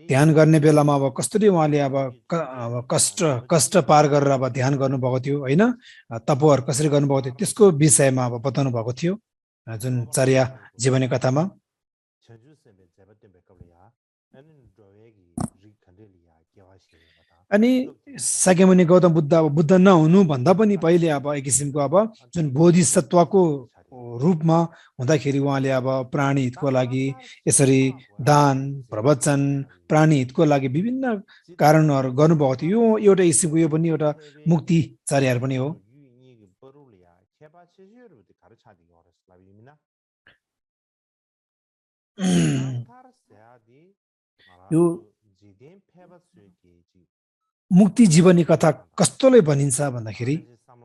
ध्यान गर्ने बेलामा अब कसरी उहाँले अब कष्ट पार गरेर अब ध्यान गर्नुभएको थियो हैन तपोहरु कसरी गर्नुभएको थियो त्यसको विषयमा अब बताउनु भएको थियो जुन चर्या जीवनी कथामा अनि साक्यमुनि गौतम बुद्ध नहुनु भन्दा पनि पहिले अब एक किसिमको अब जुन बोधिसत्वको रूपमा हुँदाखेरि उहाँले अब प्राणी हितको लागि यसरी दान प्रवचन प्राणी हितको लागि विभिन्न कारणहरु गर्नुभएको थियो यो एउटा किसिमको यो पनि एउटा मुक्ति चर्याहरु पनि हो यो मुक्ति जीवनी कथा कस्तोले भनिन्छ भन्दाखेरि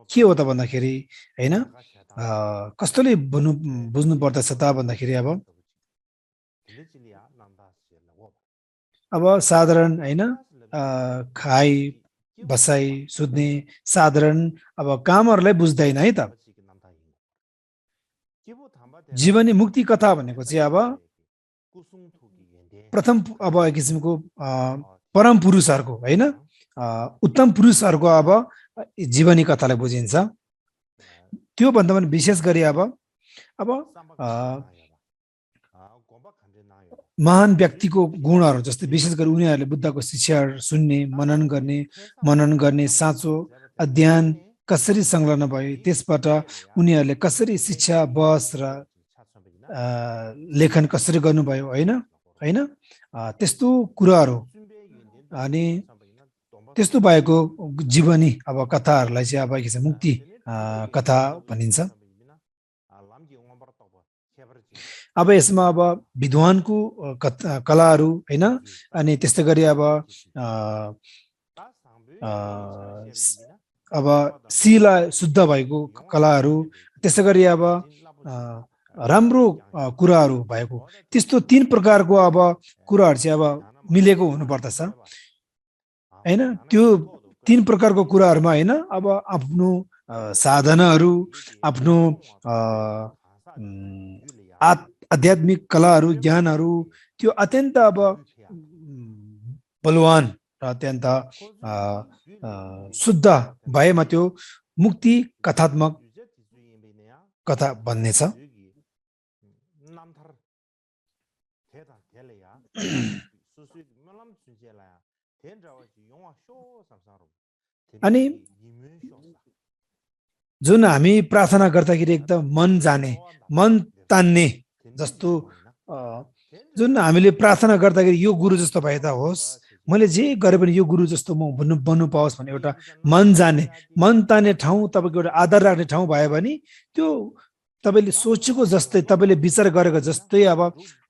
के हो त भन्दाखेरि हैन कस्तोले बुझ्नु पर्दछ त भन्दाखेरि अब साधारण हैन खाइ बसाइ सुत्ने साधारण अब कामहरुलाई बुझ्दैन है त जीवनी मुक्ति कथा भनेको चाहिँ अब प्रथम अब एक किसिमको परम पुरुषहरुको हैन उत्तम पुरुषहरुको अब जीवनी कथालाई बुझिन्छ त्यो भन्दा पनि विशेष गरी अब महान व्यक्तिको गुणहरु जस्तै विशेष गरी उनीहरुले बुद्धको शिक्षाहरु सुन्ने मनन गर्ने साँचो अध्ययन कसरी संलग्न भए त्यसबाट उनीहरुले कसरी शिक्षा बस र लेखन कसरी गर्नुभयो हैन त्यस्तो कुराहरु अनि त्यस्तो भएको जीवनी अब कथाहरुलाई चाहिँ अब के मुक्ति कथा भनिन्छ अब यसमा अब विद्वानको कलाहरु हैन अनि त्यस्तै गरी अब शीला शुद्ध भएको कलाहरु त्यस्तै गरी अब राम्रो कुराहरु भएको त्यस्तो तीन प्रकारको अब कुराहरु चाहिँ अब मिलेको हुनु पर्दछ हैन त्यो तीन प्रकारको कुराहरुमा हैन अब आफ्नो साधनाहरु आफ्नो आध्यात्मिक कलाहरु ज्ञानहरु त्यो अत्यन्त अब बलवान र अत्यन्त शुद्ध भएमा त्यो मुक्ति कथात्मक कथा भन्ने छ अनि जुन हामी प्रार्थना गर्दाखेरि एकदम मन जाने मन तान्ने जस्तो जुन हामीले प्रार्थना गर्दाखेरि यो गुरु जस्तो भए त होस् मैले जे गरे पनि यो गुरु जस्तो म बन्नु पाओस् भन्ने एउटा मन जाने मन तान्ने ठाउँ तपाईको एउटा आदर राख्ने ठाउँ भयो भने त्यो तपाईले सोचेको जस्तै तपाईले विचार गरेको जस्तै अब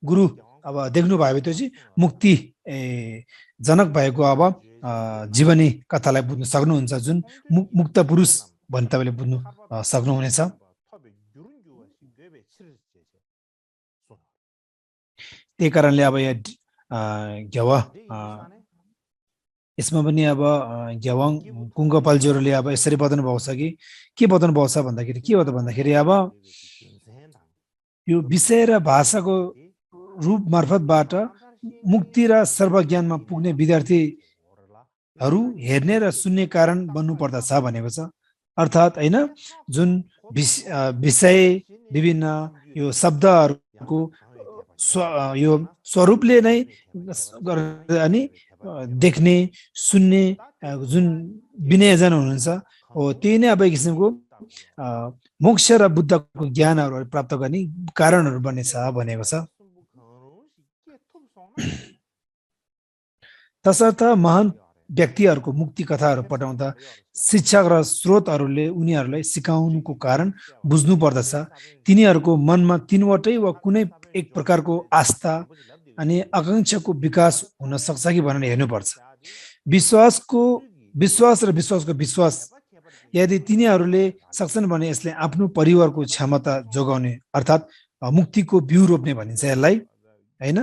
गुरु अब देख्नु भयो त्यो चाहिँ मुक्ति जनक भएको अब जीवनी कथालाई बुझ्न सक्नुहुन्छ जुन मुक्त पुरुष भन्ने तपाईले बुझ्नु सक्नुहुनेछ त्यही कारणले अब घेवा यसमा पनि अब घेवाङ कुङ्गपाल्ज्यूले अब यसरी बताउनु भएको छ कि के बताउनु भएको छ भन्दाखेरि के हो त भन्दाखेरि अब यो विषय र भाषाको रूप मार्फतबाट मुक्ति र सर्वज्ञानमा पुग्ने विद्यार्थीहरू हेर्ने र सुन्ने कारण बन्नु पर्दछ भनेको छ। अर्थात् हैन जुन विषय विभिन्न यो शब्दहरूको यो स्वरूपले नै अनि देख्ने सुन्ने जुन विनयजन हुनुहुन्छ हो त्यही नै अब एक किसिमको मोक्ष र बुद्धको ज्ञानहरू प्राप्त गर्ने कारणहरू बनेछ भनेको छ। तसर्थ महान व्यक्तिहरूको मुक्ति कथाहरू पठाउँदा शिक्षक र स्रोतहरूले उनीहरूलाई सिकाउनुको कारण बुझ्नु पर्दछ। तिनीहरूको मनमा तीनवटै वा कुनै एक प्रकारको आस्था अनि आकांक्षाको विकास हुन सक्छ कि भनेर हेर्नुपर्छ। विश्वास र विश्वासको विश्वास यदि तिनीहरूले सक्छन् भने यसले आफ्नो परिवारको क्षमता जोगाउने अर्थात् मुक्तिको बिउ रोप्ने भनिन्छ यसलाई हैन।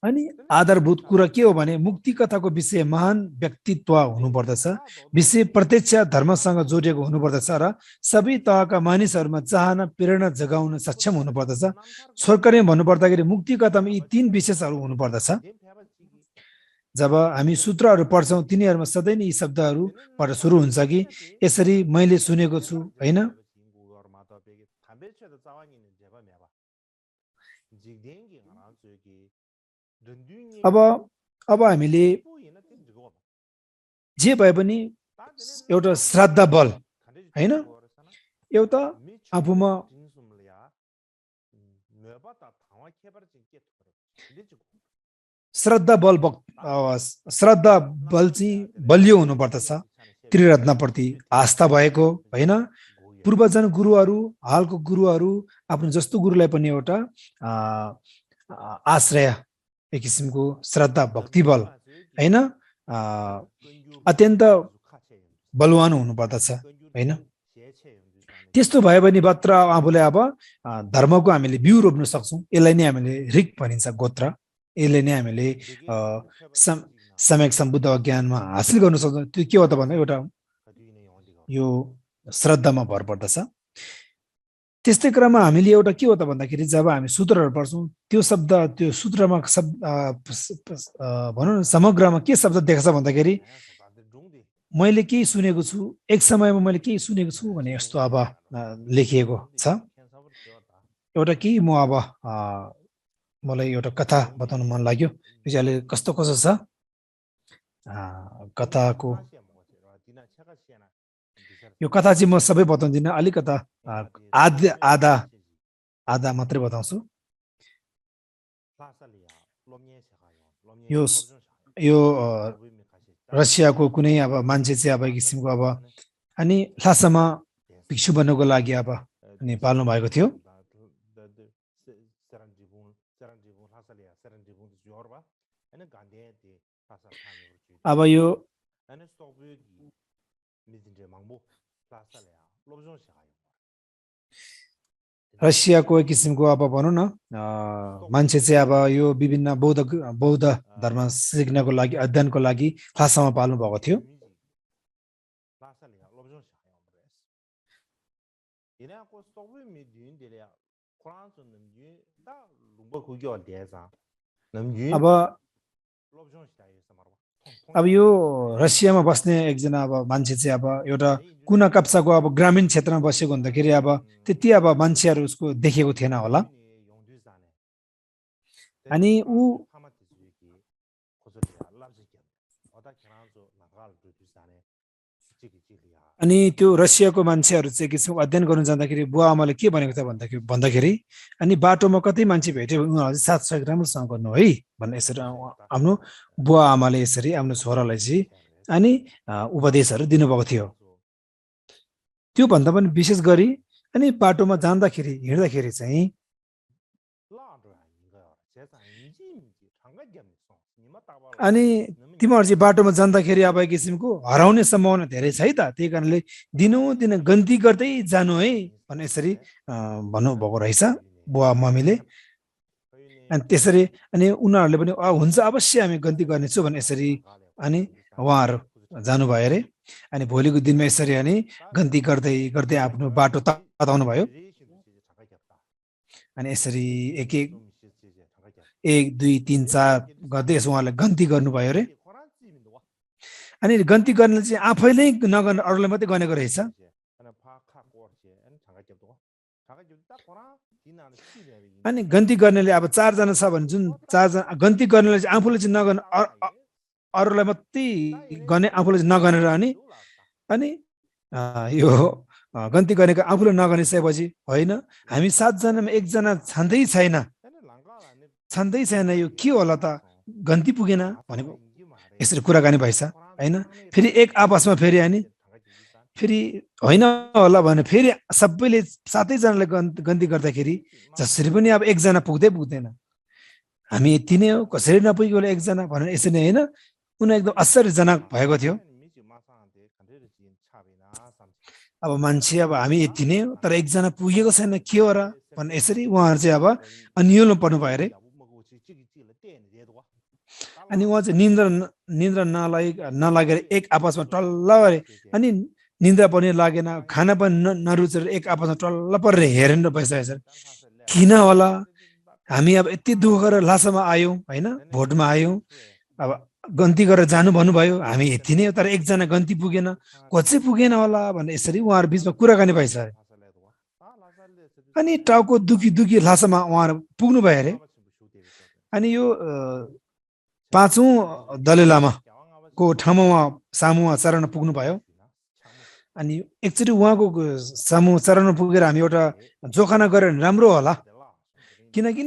अनि आधारभूत कुरा के हो भने मुक्ति कथाको विषय महान व्यक्तित्व हुनुपर्दछ, विषय प्रत्यक्ष धर्मसँग जोडिएको हुनुपर्दछ र सबै तहका मानिसहरूमा चाहना प्रेरणा जगाउन सक्षम हुनुपर्दछ। छोर्कने भन्नुपर्दाखेरि मुक्ति कथामा यी तीन विशेषहरू हुनुपर्दछ। जब हामी सूत्रहरू पढ्छौँ तिनीहरूमा सधैँ नै यी शब्दहरूबाट सुरु हुन्छ कि यसरी मैले सुनेको छु हैन। अब हामीले जे भए पनि एउटा श्रद्धा बल हैन, एउटा आफूमा श्रद्धा बल चाहिँ बलियो हुनुपर्दछ, त्रिरत्नप्रति आस्था भएको हैन। पूर्वजन गुरुहरू हालको गुरुहरू आफ्नो जस्तो गुरुलाई पनि एउटा आश्रय एक किसिमको श्रद्धा भक्ति बल हैन अत्यन्त बलवान हुनुपर्दछ हैन। त्यस्तो भयो भने मात्र आफूले अब धर्मको हामीले बिउ रोप्न सक्छौँ। यसलाई नै हामीले ऋक भनिन्छ, गोत्र। यसले नै हामीले सम्यक सम्बुद्ध ज्ञानमा हासिल गर्न सक्छौँ। त्यो के हो त भन्दा एउटा यो श्रद्धामा भर पर्दछ। त्यस्तै क्रममा हामीले एउटा के हो त भन्दाखेरि जब हामी सूत्रहरू पढ्छौँ त्यो शब्द त्यो सूत्रमा भनौँ न समग्रमा के शब्द देख्छ भन्दाखेरि मैले केही सुनेको छु, एक समयमा मैले केही सुनेको छु भने यस्तो अब लेखिएको छ। एउटा केही म अब मलाई एउटा कथा बताउन मन लाग्यो। अहिले कस्तो कसो छ कथाको यो कथा चाहिँ म सबै बताउँदिनँ, अलिकता आधा मात्रै बताउँछु। यो रसियाको कुनै अब मान्छे चाहिँ अब एक किसिमको अब अनि ल्हासामा भिक्षु बन्नको लागि अब नेपाल्नु भएको थियो। अब यो रसियाको एक किसिमको अब भनौँ न मान्छे चाहिँ अब यो विभिन्न बौद्ध धर्म सिक्नको लागि अध्ययनको लागि ल्हासामा पाल्नु भएको थियो। अब यो रसियामा बस्ने एकजना अब मान्छे चाहिँ अब एउटा कुना काप्चाको अब ग्रामीण क्षेत्रमा बसेको हुँदाखेरि अब त्यति अब मान्छेहरू उसको देखेको थिएन होला। अनि ऊ अनि त्यो रसियाको मान्छेहरू चाहिँ किसिमको अध्ययन गर्न जाँदाखेरि बुवा आमाले के भनेको छ भन्दाखेरि अनि बाटोमा कतै मान्छे भेट्यो उनीहरूले साथ सहयोग राम्रोसँग गर्नु है भन्ने यसरी आफ्नो बुवा आमाले यसरी आफ्नो छोरालाई चाहिँ अनि उपदेशहरू दिनुभएको थियो। त्यो भन्दा पनि विशेष गरी अनि बाटोमा जाँदाखेरि हिँड्दाखेरि चाहिँ अनि तिमीहरू चाहिँ बाटोमा जाँदाखेरि अब एक किसिमको हराउने सम्भावना धेरै छ है त, त्यही कारणले दिनौदिन गन्ती गर्दै जानु है भन्ने यसरी भन्नुभएको रहेछ बुवा मम्मीले। अनि त्यसरी अनि उनीहरूले पनि हुन्छ अवश्य हामी गन्ती गर्नेछु भने यसरी अनि उहाँहरू जानुभयो अरे अनि भोलिको दिनमा यसरी अनि गन्ती गर्दै गर्दै आफ्नो बाटो तताउनु भयो अनि यसरी एक एक 1 2 3 4 गर्दै यसो उहाँले गन्ती गर्नुभयो अरे अनि गन्ती गर्ने चाहिँ आफैले नगर्ने अरूलाई मात्रै गर्नेको रहेछ अनि गन्ती गर्नेले अब 4 जना छ भने जुन 4 जना गन्ती गर्नेले चाहिँ आफूले चाहिँ नगर्ने अरूलाई मात्रै गर्ने आफूले चाहिँ नगर्नेर अनि यो गन्ती गरेको आफूले नगर्ने सएपछि होइन हामी 7 जनामा 1 जना छँदै छैन यो के होला त गन्ती पुगेन भनेको यसरी कुराकानी भएछ हैन फेरि एक आपसमा फेरि अनि फेरि होइन होला भने फेरि सबैले 7 जनाले गन्ती गर्दाखेरि जसरी पनि अब 1 जना पुग्दैन हामी यति नै हो कसरी नपुगेको होला 1 जना भनेर यसरी हैन उनी एकदम आश्चर्यजनक भएको थियो अब मान्छे अब हामी यति नै हो तर 1 जना पुगेको छैन के हो र भने यसरी उहाँहरु चाहिँ अब अन्यलमा पर्नु भयो रे अनि उहाँ चाहिँ निन्द्रा नलागेर एक आपसमा टल्ल गरे अनि निन्द्रा पनि लागेन खाना पनि नरुचेर एक आपसमा टल्ल परेर हेरेर बसिरहेछ किन होला हामी अब यति दुःख गरेर लासामा आयौं हैन भोटमा आयौं अब गन्ती गरेर जानु भन्नुभयो हामी यति नै तर 1 जना गन्ती पुगेन कसै पुगेन होला भनेर यसरी उहाँहरु बीचमा कुराकानी भइछ अनि टाउको दुखी लासामा उहाँहरु पुग्नु भयो अरे अनि यो 5औं दलाई लामाको ठाउँमा सामुमा चरण पुग्नु भयो अनि एकचोटी उहाँको सामु चरण पुगेर हामी एउटा जोखाना गरेर राम्रो होला किनकि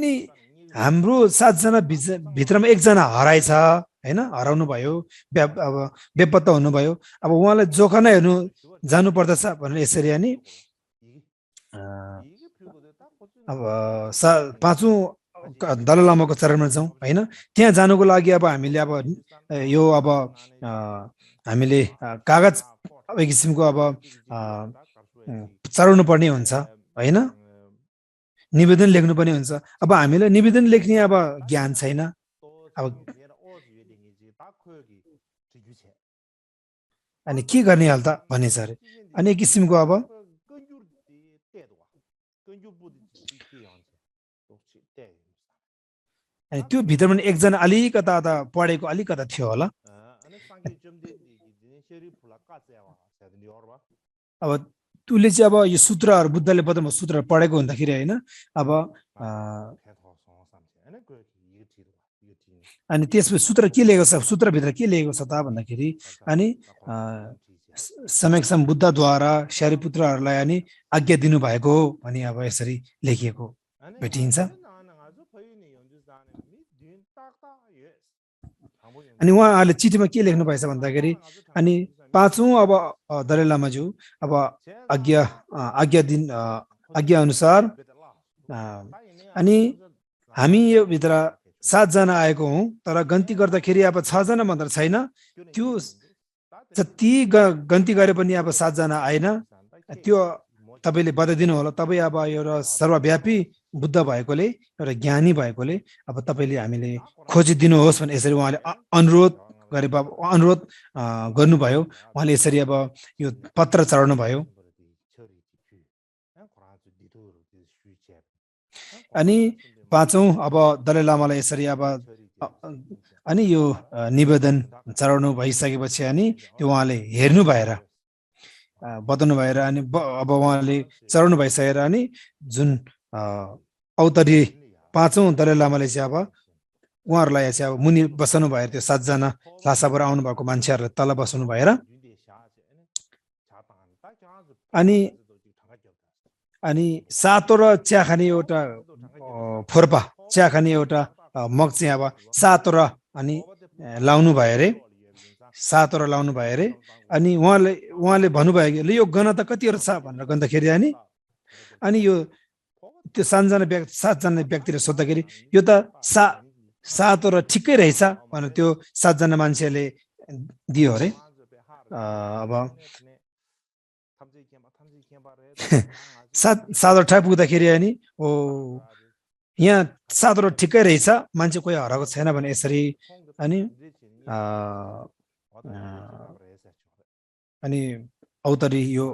हाम्रो 7 जना भित्रमा 1 जना हराएछ हैन हराउनु भयो अब बेपत्ता हुनु भयो अब उहाँलाई जोखाना हेर्नु जानु पर्दछ भनेर यसरी अनि अब 5औं दलाई लामाको चरणमा जाउँ हैन त्यहाँ जानुको लागि अब हामीले अब यो अब हामीले कागज अब एक किसिमको अब चढाउनु पर्ने हुन्छ हैन निवेदन लेख्नु पनि हुन्छ अब हामीले निवेदन लेख्ने अब ज्ञान छैन अब अनि के गर्ने हाल त भन्ने छ अरे अनि एक किसिमको अब अनि त्यो भित्रमा 1 जना अलिकता पढेको अलिकता थियो होला अब तुले चाहिँ अब यो सूत्रहरु बुद्धले बताउनु सूत्र पढेको हुँदाखेरि हैन अब अनि त्यसपछि सूत्र के लेखेको छ सूत्र भित्र के लेखेको छ त भन्दाखेरि अनि समयक्षम बुद्धद्वारा शरीपुत्रहरुलाई अनि आज्ञा दिनु भएको हो भनी अब यसरी लेखिएको भेटिन्छ अनि उहाँहरुले चिठीमा के लेख्नु भएछ भन्दाखेरि अनि 5औं अब दलाई लामाज्यू अब आज्ञा अनुसार अनि हामी यो भित्र 7 जना आएको हौं तर गन्ती गर्दाखेरि अब 6 जना मात्र छैन त्यो जति गन्ती गरे पनि अब 7 जना आएन त्यो तपाईले बताइदिनु होला तपाई अब एउटा सर्वव्यापी बुद्ध भएकोले एउटा ज्ञानी भएकोले अब तपाईले हामीले खोजिदिनु होस् भने यसरी उहाँले अनुरोध गर्नुभयो उहाँले यसरी अब यो पत्र चढाउनु भयो अनि 5औं अब दलाई लामालाई यसरी अब अनि यो निवेदन चढाउनु भइसकेपछि अनि त्यो उहाँले हेर्नु भएर बताउनु भएर अनि अब उहाँले चढाउनु भइसकेर अनि जुन औतरी 5औं दलाई लामाले चाहिँ अब उहाँहरुलाई चाहिँ अब मुनि बसाउनु भएर त्यो 7 जना लासाबाट आउनु भएको मान्छेहरुलाई तल बसाउनु भएर अनि सातवटा चिया खाने एउटा फोर्पा चिया खाने एउटा मग चाहिँ अब 7वटा अनि लाउनु भयो अरे 7वटा लाउनु भयो अरे अनि उहाँले भन्नुभयो कि यो गना त कतिहरु छ भनेर गन्दाखेरि अनि यो त्यो 7 जना व्यक्तिले सोध्दाखेरि यो त 7वटा ठिकै रहेछ भनेर त्यो 7 जना मान्छेले दियो अरे अब 7वटा पुग्दाखेरि अनि यहाँ साधारण ठिकै रहेछ, मान्छे कोही हराएको छैन भने यसरी अनि अनि औतरी यो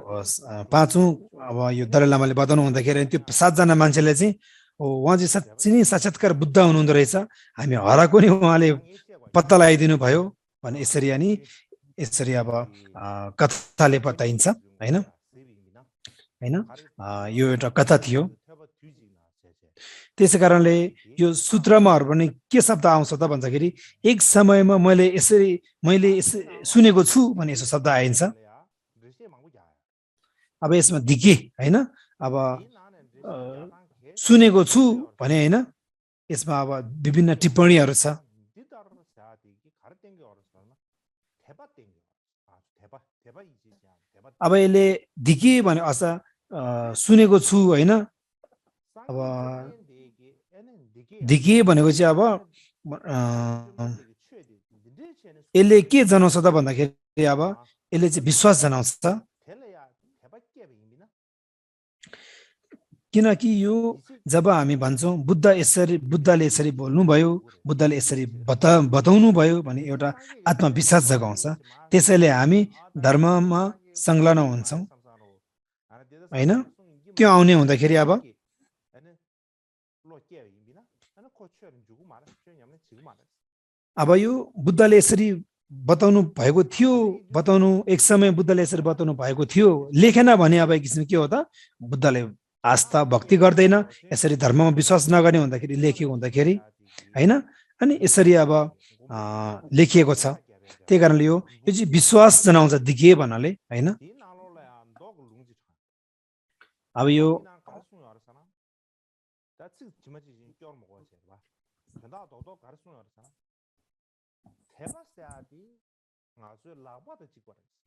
पाँचौं अब यो दलाइ लामाले बताउनु हुँदाखेरि त्यो 7 जना मान्छेले चाहिँ उहाँ चाहिँ साँच्चै नै साक्षात्कार बुद्ध हुनुहुँदो रहेछ, हामी हराएको नि उहाँले पत्ता लगाइदिनु भयो भने यसरी अनि यसरी अब कथाले बताइन्छ हैन हैन यो एउटा कथा थियो। त्यसै कारणले यो सूत्रमाहरु पनि के शब्द आउँछ त भन्दाखेरि एक समयमा मैले सुनेको छु भने यसो शब्द आइन्छ। अब यसमा दिके हैन, अब सुनेको छु भने हैन, यसमा अब विभिन्न टिप्पणीहरु छ। अब यसले दिके भने असा सुनेको छु हैन, अब दिके भनेको चाहिँ अब यसले के जनाउँछ त भन्दाखेरि अब यसले चाहिँ विश्वास जनाउँछ, किनकि यो जब हामी भन्छौं बुद्धले यसरी बोल्नुभयो, बुद्धले यसरी बताउनु भयो भने एउटा आत्मविश्वास जगाउँछ। त्यसैले हामी धर्ममा संलग्न हुन्छौं हैन। त्यो आउने हुँदाखेरि अब यो बुद्धले यसरी बताउनु भएको थियो, एक समय बुद्धले यसरी बताउनु भएको थियो, लेखेन भने अब एक किसिम के हो त, बुद्धले आस्था भक्ति गर्दैन, यसरी धर्ममा विश्वास नगर्ने हुँदाखेरि लेखेको हुँदाखेरि हैन। अनि यसरी अब लेखिएको छ। त्यही कारणले यो चाहिँ विश्वास जनाउँछ दिके भन्नाले हैन। अब यो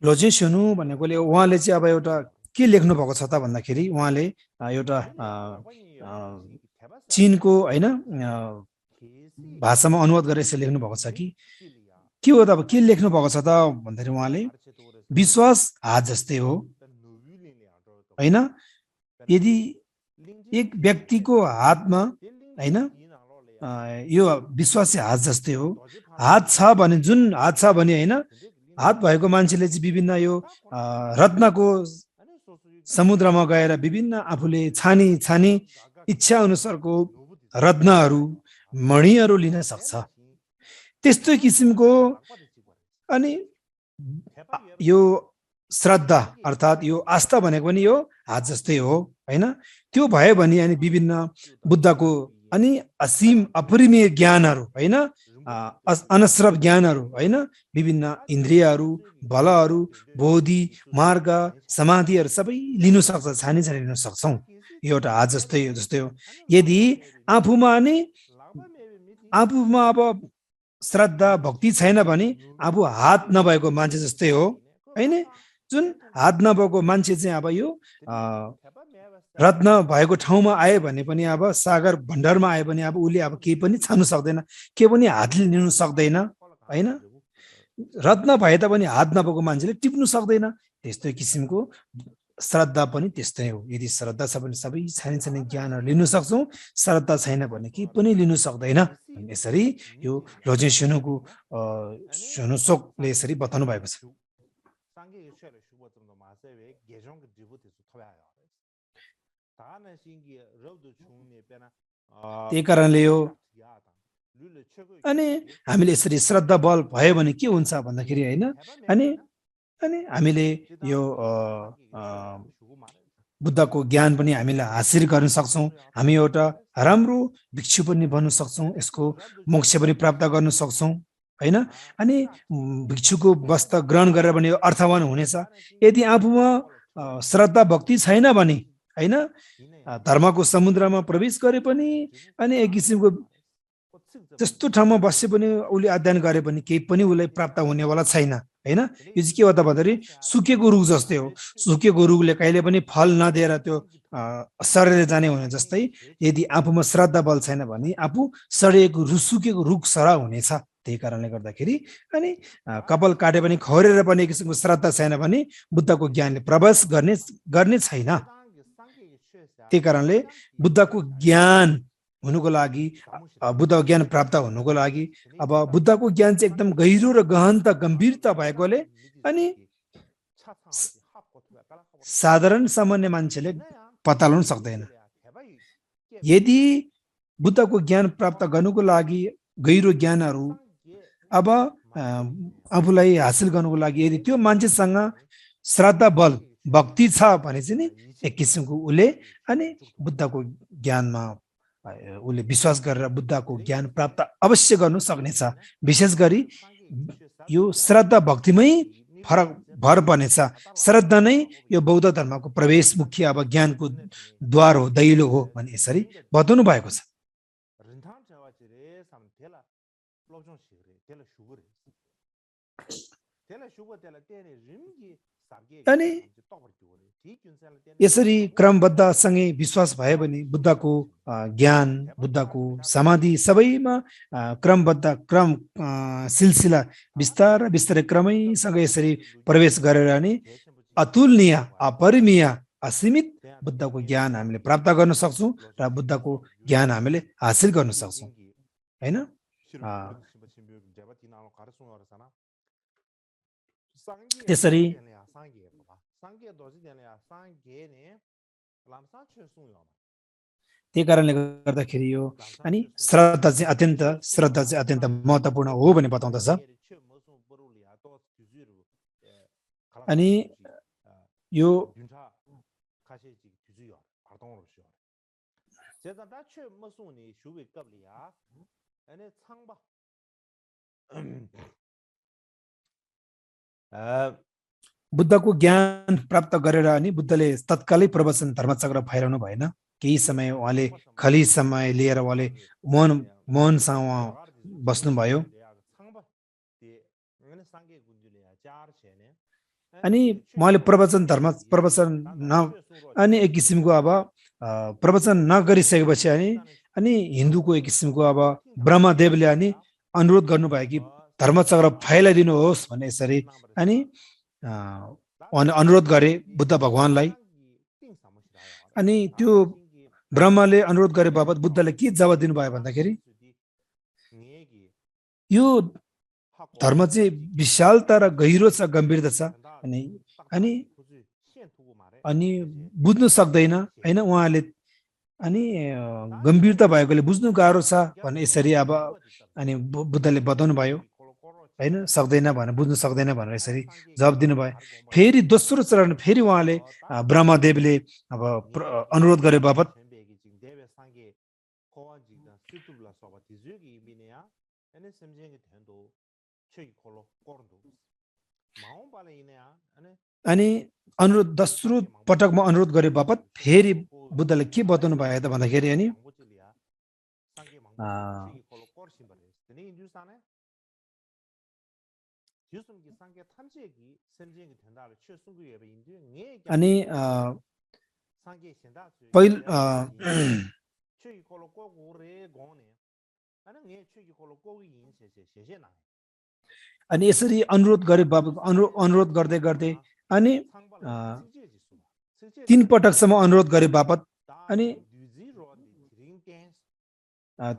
लोजेसनु भनेकोले उहाँले चाहिँ अब एउटा के लेख्नु भएको छ त भन्दाखेरि उहाँले एउटा चीनको हैन भाषामा अनुवाद गरेर यसरी लेख्नु भएको छ कि के हो त, अब के लेख्नु भएको छ त भन्दाखेरि उहाँले विश्वास हात जस्तै हो हैन। यदि एक व्यक्तिको हातमा हैन यो विश्वास चाहिँ हात जस्तै हो, हात छ भने जुन हात छ भने हैन, हात भएको मान्छेले चाहिँ विभिन्न यो रत्नको समुद्रमा गएर विभिन्न आफूले छानी इच्छा अनुसारको रत्नहरू मणिहरू लिन सक्छ। त्यस्तो किसिमको अनि यो श्रद्धा अर्थात यो आस्था भनेको पनि यो हात जस्तै हो हैन। त्यो भयो भने अनि विभिन्न बुद्धको अनि असीम अपरिमेय ज्ञानहरू हैन, अनश्रव ज्ञानहरू हैन, विभिन्न इन्द्रियहरू, बलहरू, बोधि, मार्ग, समाधिहरू सबै लिनु सक्छ, छानी लिन सक्छौं। यो एउटा हात जस्तै हो। यदि आफूमा अब श्रद्धा भक्ति छैन भने आफू हात नभएको मान्छे जस्तै हो हैन। जुन हात नभएको मान्छे चाहिँ अब यो रत्न भएको ठाउँमा आए भने पनि अब सागर भण्डारमा आए भने अब उसले अब केही पनि छान्नु सक्दैन, केही पनि हातले लिनु सक्दैन हैन। रत्न भए तापनि हात नभएको मान्छेले टिप्नु सक्दैन। त्यस्तै किसिमको श्रद्धा पनि त्यस्तै हो। यदि श्रद्धा छ भने सबै छानी ज्ञानहरू लिनु सक्छौं, श्रद्धा छैन भने केही पनि लिनु सक्दैन। यसरी यो लोजेसनुको सुनुसोकले यसरी बताउनु भएको छ। त्यही कारणले यो अनि हामीले यसरी श्रद्धा बल भयो भने के हुन्छ भन्दाखेरि हैन, अनि हामीले यो बुद्धको ज्ञान पनि हामीले हासिल गर्न सक्छौं। हामी एउटा राम्रो भिक्षु पनि बन्न सक्छौं, यसको मोक्ष पनि प्राप्त गर्न सक्छौं हैन। अनि भिक्षुको वस्त्र ग्रहण गरेर पनि अर्थवान हुनेछ। यदि आफूमा श्रद्धा भक्ति छैन भने हैन, धर्मको समुद्रमा प्रवेश गरे पनि अनि एक किसिमको जस्तो ठाउँमा बसे पनि उसले अध्ययन गरे पनि केही पनि उसलाई प्राप्त हुनेवाला छैन हैन। यो चाहिँ के हो त भन्दाखेरि सुकेको रुख जस्तै हो। सुकेको रुखले कहिले पनि फल नदिएर त्यो सडेर जाने हुने जस्तै यदि आफूमा श्रद्धा बल छैन भने आफू सडेको सुकेको रुख सरा हुनेछ। त्यही कारणले गर्दाखेरि अनि कपाल काटे पनि खौरेर पनि एक किसिमको श्रद्धा छैन भने बुद्धको ज्ञानले प्रवेश गर्ने छैन। त्यही कारणले बुद्धको ज्ञान हुनुको लागि बुद्धको ज्ञान प्राप्त हुनुको लागि अब बुद्धको ज्ञान चाहिँ एकदम गहिरो र गहनता गम्भीरता भएकोले अनि साधारण सामान्य मान्छेले पत्ता लगाउन सक्दैन यदि बुद्धको ज्ञान प्राप्त गर्नुको लागि गहिरो ज्ञानहरू अब आफूलाई हासिल गर्नुको लागि यदि त्यो मान्छेसँग श्रद्धा बल भक्ति छ भने चाहिँ नि एक किसिमको उसले अनि बुद्धको ज्ञानमा उसले विश्वास गरेर बुद्धको ज्ञान प्राप्त अवश्य गर्नु सक्नेछ विशेष गरी यो श्रद्धा भक्तिमै फरक भर पर्नेछ श्रद्धा नै यो बौद्ध धर्मको प्रवेश मुख्य अब ज्ञानको द्वार हो दैलो हो भने यसरी बताउनु भएको छ अनि यसरी क्रमबद्धसँगै विश्वास भयो भने बुद्धको ज्ञान बुद्धको समाधि सबैमा क्रमबद्ध क्रम सिलसिला बिस्तारै बिस्तारै क्रमैसँग यसरी प्रवेश गरेर नि अतुलनीय अपरिमेय असीमित बुद्धको ज्ञान हामीले प्राप्त गर्न सक्छौँ र बुद्धको ज्ञान हामीले हासिल गर्न सक्छौँ हैन त्यसरी त्यही कारणले गर्दाखेरि यो अनि श्रद्धा चाहिँ अत्यन्त महत्त्वपूर्ण हो भन्ने बताउँदछ अनि यो बुद्धको ज्ञान प्राप्त गरेर अनि बुद्धले तत्कालै प्रवचन धर्मचक्र फैलाउनु भएन केही समय उहाँले खाली समय लिएर उहाँले मौनसँग उहाँ बस्नुभयो अनि उहाँले प्रवचन अनि एक किसिमको अब प्रवचन नगरिसकेपछि अनि हिन्दूको एक किसिमको अब ब्रह्मदेवले अनि अनुरोध गर्नुभयो कि धर्मचक्र फैलाइदिनुहोस् भन्ने यसरी अनि अनुरोध गरे बुद्ध भगवानलाई अनि त्यो ब्रह्माले अनुरोध गरे बापत बुद्धले के जवाब दिनुभयो भन्दाखेरि यो धर्म चाहिँ विशालता र गहिरो छ गम्भीरता छ अनि अनि बुझ्नु सक्दैन हैन उहाँले अनि गम्भीरता भएकोले बुझ्नु गाह्रो छ भने यसरी अब अनि बुद्धले बताउनु भयो हैन सक्दैन भने बुझ्नु सक्दैन भनेर यसरी जवाब दिनुभयो फेरि दोस्रो चरण फेरि उहाँले ब्रह्मदेवले अब अनुरोध गरे बापत अनि अनुरोध दोस्रो पटकमा अनुरोध गरे बापत फेरि बुद्धले के बताउनु भयो त भन्दाखेरि अनि अनि अनि यसरी अनुरोध गरे बापत अनुरोध गर्दै गर्दै अनि 3 पटकसम्म अनुरोध गरे बापत अनि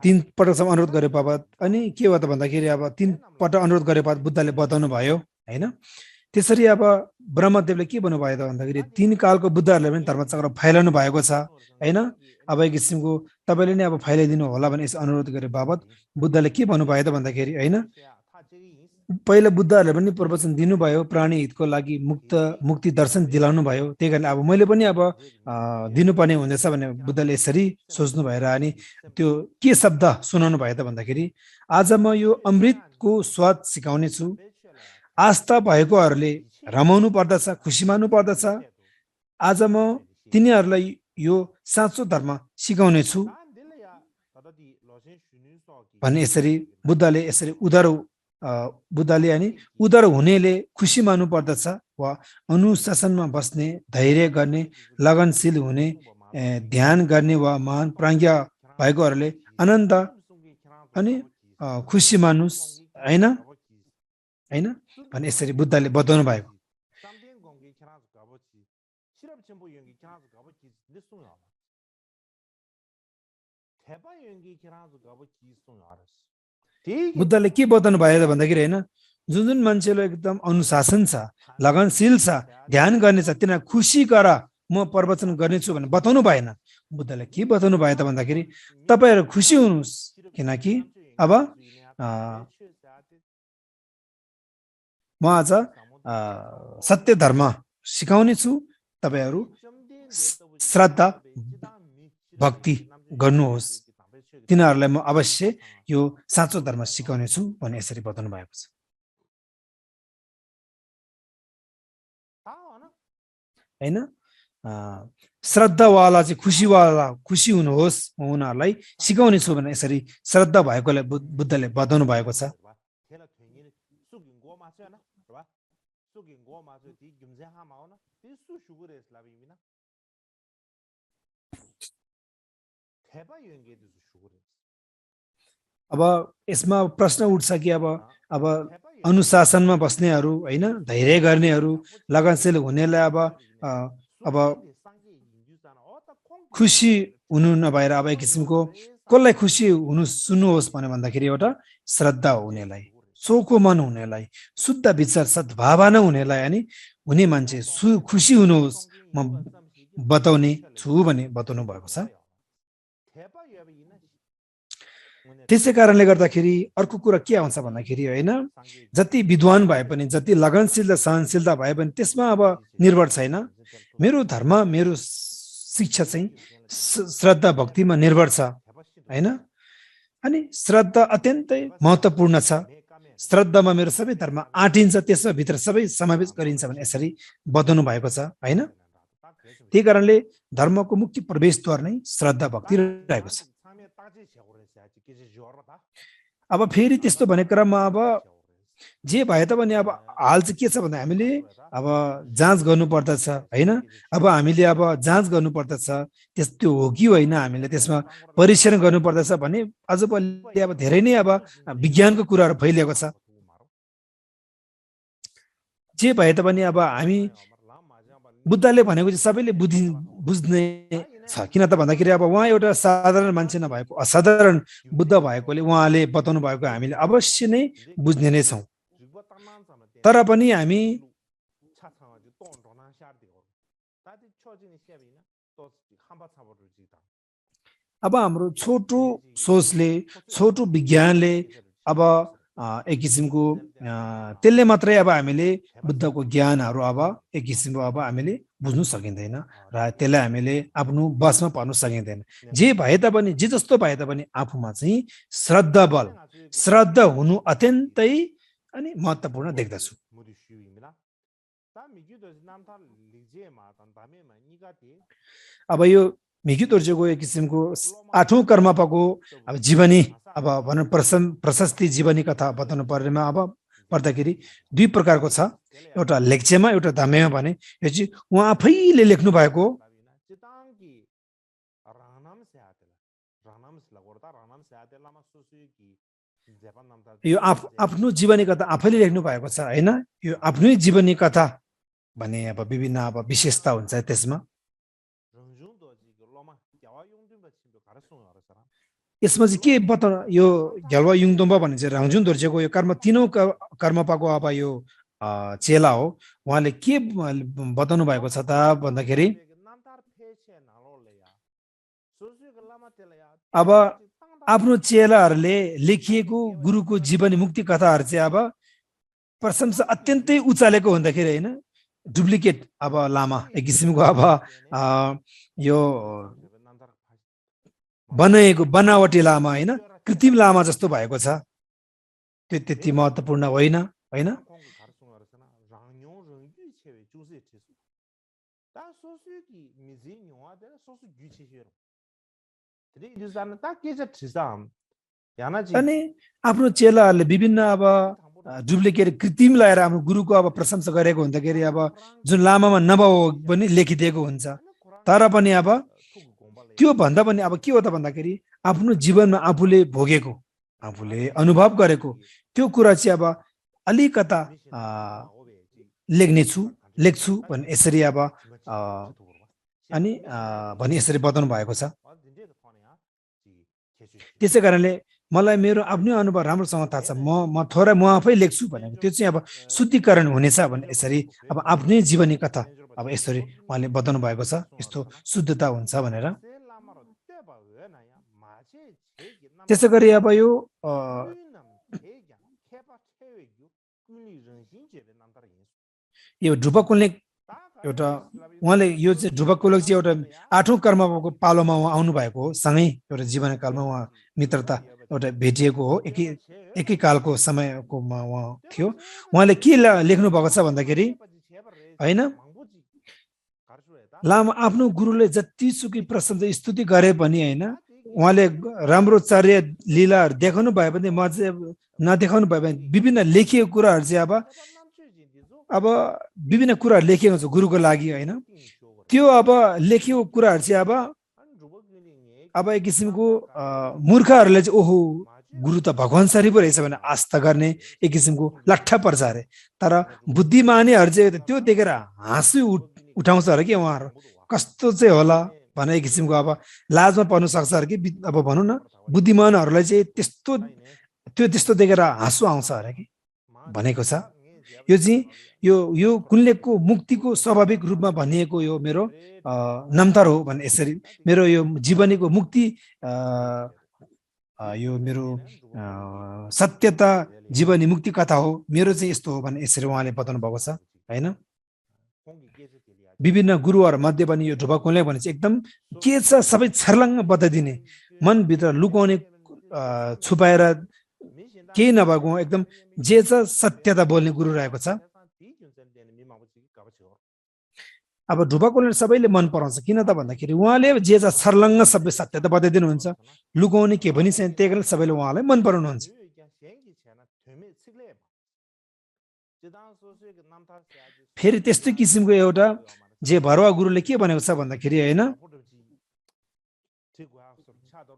3 पटकसम्म अनुरोध गरे बापत अनि के हो त भन्दाखेरि अब 3 पटक अनुरोध गरे बापत बुद्धले बताउनु भयो हैन त्यसरी अब ब्रह्मदेवले के भन्नुभयो त भन्दाखेरि 3 कालको बुद्धहरूले पनि धर्मचक्र फैलाउनु भएको छ हैन अब एक किसिमको तपाईले नै अब फैलाइदिनु होला भने यस अनुरोध गरे बापत बुद्धले के भन्नुभयो त भन्दाखेरि हैन पहिला बुद्धहरूले पनि प्रवचन दिनुभयो प्राणी हितको लागि मुक्ति दर्शन दिलाउनु भयो त्यही कारण अब मैले पनि अब दिनुपर्ने हुँदैछ भने बुद्धले यसरी सोच्नु भएर अनि त्यो के शब्द सुनाउनु भयो त भन्दाखेरि आज म यो अमृतको स्वाद सिकाउने छु आस्था भएकोहरूले रमाउनु पर्दछ खुसी मान्नु पर्दछ आज म तिनीहरूलाई यो साँचो धर्म सिकाउने छु भन्ने यसरी बुद्धले यसरी बुद्धले अनि उदार हुनेले खुसी मान्नु पर्दछ वा अनुशासनमा बस्ने धैर्य गर्ने लगनशील हुने ध्यान गर्ने वा महान प्राज्ञ भएकोहरूले आनन्द अनि खुसी मानुस् हैन अनि यसरी बुद्धले बताउनु भयो बुद्धले के बताउनु भयो त भन्दाखेरि हैन जुन जुन मान्छेले एकदम अनुशासन छ लगनशील छ ध्यान गर्ने छ तिनीहरू खुसी गर म प्रवचन गर्नेछु भनेर बताउनु भएन बुद्धले के बताउनु भयो त भन्दाखेरि तपाईहरु खुसी हुनुस् किनकि अब म आज सत्य धर्म सिकाउने छु तपाईहरु श्रद्धा भक्ति गर्नुहोस् तिनीहरूलाई म अवश्य यो साँचो धर्म सिकाउने छु भने यसरी बताउनु भएको छ हैन श्रद्धावाला चाहिँ खुसी हुनुहोस् म उनीहरूलाई सिकाउने छु भने यसरी श्रद्धा भएकोले बुद्धले बताउनु भएको छ अब यसमा प्रश्न उठ्छ कि अब अनुशासनमा बस्नेहरू हैन धैर्य गर्नेहरू लगनशील हुनेलाई अब खुसी हुनु नभएर अब एक किसिमको कसलाई खुसी हुनु सुन्नुहोस् भने भन्दाखेरि एउटा श्रद्धा हुनेलाई सोको मन हुनेलाई शुद्ध विचार सद्भावना हुनेलाई अनि हुने मान्छे खुसी हुनुहोस् म बताउने छु भने बताउनु भएको छ त्यसै कारणले गर्दाखेरि अर्को कुरा के आउँछ भन्दाखेरि हैन जति विद्वान भए पनि जति लगनशील र सहनशीलता भए पनि त्यसमा अब निर्भर छैन मेरो धर्म मेरो शिक्षा चाहिँ श्रद्धा भक्तिमा निर्भर छ हैन अनि श्रद्धा अत्यन्तै महत्त्वपूर्ण छ श्रद्धामा मेरो सबै धर्म आँटिन्छ त्यसमा भित्र सबै समावेश गरिन्छ भने यसरी बताउनु भएको छ हैन त्यही कारणले धर्मको मुख्य प्रवेशद्वार नै श्रद्धा भक्ति रहेको छ अब फेरि त्यस्तो भने क्रममा अब जे भए तापनि अब हाल चाहिँ के छ भन्दा हामीले अब जाँच गर्नु पर्दछ हैन अब हामीले अब जाँच गर्नु पर्दछ त्यस्तो हो कि होइन हामीले त्यसमा परीक्षण गर्नु पर्दछ भने आजभोलि अब धेरै नै अब विज्ञानको कुराहरू फैलिएको छ जे भए तापनि अब हामी बुद्धले भनेको चाहिँ सबैले बुझ्ने छ किन त भन्दाखेरि अब उहाँ एउटा साधारण मान्छे नभएको असाधारण बुद्ध भएकोले उहाँले बताउनु भएको हामीले अवश्य नै बुझ्ने नै छौँ तर पनि हामी अब हाम्रो छोटो सोचले छोटो विज्ञानले अब एक किसिमको त्यसले मात्रै अब हामीले बुद्धको ज्ञानहरू अब एक किसिमको अब हामीले बुझ्नु सकिँदैन र त्यसलाई हामीले आफ्नो बसमा पर्नु सकिँदैन जे भए तापनि जे जस्तो भए तापनि आफूमा चाहिँ श्रद्धा हुनु अत्यन्तै अनि महत्त्वपूर्ण देख्दछु अब यो मिग्यू दोर्जेको एक किसिमको 8औं कर्मपाको अब जीवनी अब भनौँ प्रशस्ति जीवनी कथा बताउनु पर्नेमा अब पर्दाखेरि दुई प्रकारको छ एउटा लेक्चेमा एउटा धामेमा भने यो चाहिँ उहाँ आफैले लेख्नु भएको यो आफ्नो जीवनी कथा आफैले लेख्नु भएको छ हैन यो आफ्नै जीवनी कथा भने अब विभिन्न अब विशेषता हुन्छ त्यसमा यसमा चाहिँ के बताउनु यो झ्यालवा युङदोम्बा भन्ने चाहिँ राङजुन दोर्जेको यो तीनौं कर्मपाको अब यो चेला हो उहाँले के बताउनु भएको छ त भन्दाखेरि अब आफ्नो चेलाहरूले लेखिएको गुरुको जीवनी मुक्ति कथाहरू चाहिँ अब प्रशंसा अत्यन्तै उचालेको हुँदाखेरि हैन डुप्लिकेट अब लामा एक किसिमको अब यो बनाएको बनावटी लामा हैन कृत्रिम लामा जस्तो भएको छ त्यो त्यति महत्त्वपूर्ण होइन हैन अनि आफ्नो चेलाहरूले विभिन्न अब डुप्लिकेट कृत्रिम लगाएर आफ्नो गुरुको अब प्रशंसा गरेको हुँदाखेरि अब जुन लामामा नभएको पनि लेखिदिएको हुन्छ तर पनि अब त्यो भन्दा पनि अब के हो त भन्दाखेरि आफ्नो जीवनमा आफूले भोगेको आफूले अनुभव गरेको त्यो कुरा चाहिँ अब अलिकता लेख्छु भने यसरी अब अनि भने यसरी बताउनु भएको छ त्यसै कारणले मलाई मेरो आफ्नै अनुभव राम्रोसँग थाहा छ, म थोरै म आफै लेख्छु भनेको त्यो चाहिँ अब शुद्धिकरण हुनेछ भने यसरी अब आफ्नै जीवनी कथा अब यसरी उहाँले बताउनु भएको छ, यस्तो शुद्धता हुन्छ भनेर। त्यसै गरी अब यो ध्रुवकुलले एउटा उहाँले यो चाहिँ ध्रुवकुलक चाहिँ एउटा 8औं कर्मको पालोमा उहाँ आउनु भएको हो, सँगै एउटा जीवनकालमा उहाँ मित्रता एउटा भेटिएको हो, एकै कालको समयकोमा उहाँ थियो। उहाँले के लेख्नु भएको छ भन्दाखेरि होइन, लामा आफ्नो गुरुले जतिसुकै प्रशंसा स्तुति गरे पनि होइन, उहाँले राम्रो कार्य लीलाहरू देखाउनु भयो भने म चाहिँ नदेखाउनु भयो भने विभिन्न लेखिएको कुराहरू चाहिँ अब विभिन्न कुराहरू लेखिएको छ गुरुको लागि होइन, त्यो अब लेखिएको कुराहरू चाहिँ अब एक किसिमको मूर्खहरूले चाहिँ ओहो गुरु त भगवान सरी पो रहेछ भने आस्था गर्ने एक किसिमको लट्ठा पर्छ अरे। तर बुद्धिमानीहरू चाहिँ त्यो देखेर हाँसु उठाउँछ अरे कि उहाँहरू, कस्तो चाहिँ होला भने एक किसिमको अब लाजमा पर्नु सक्छ अरे कि। अब भनौँ न बुद्धिमानहरूलाई चाहिँ त्यस्तो देखेर हाँसु आउँछ अरे कि भनेको छ। यो चाहिँ यो कुनलेकको मुक्तिको स्वाभाविक रूपमा भनिएको यो मेरो नामथर हो भन्ने, यसरी मेरो यो जीवनीको मुक्ति यो मेरो सत्यता जीवनी मुक्ति कथा हो, मेरो चाहिँ यस्तो हो भन्ने यसरी उहाँले बताउनु भएको छ होइन। विभिन्न गुरुहरू मध्ये पनि यो ध्रुवकुलले भने चाहिँ एकदम के छ सबै छर्लङ्ग बताइदिने, मनभित्र लुकाउने छुपाएर केही नभएको एकदम जे छ सत्यता बोल्ने गुरु रहेको छ। अब ध्रुवकुलले सबैले मन पराउँछ, किन त भन्दाखेरि उहाँले जे छ छर्लङ्ग सबै सत्यता बताइदिनुहुन्छ, लुकाउने के पनि छैन, त्यही कारण सबैले उहाँलाई मन पराउनुहुन्छ। फेरि त्यस्तै किसिमको एउटा जे भरुवा गुरुले के भनेको छ भन्दाखेरि होइन,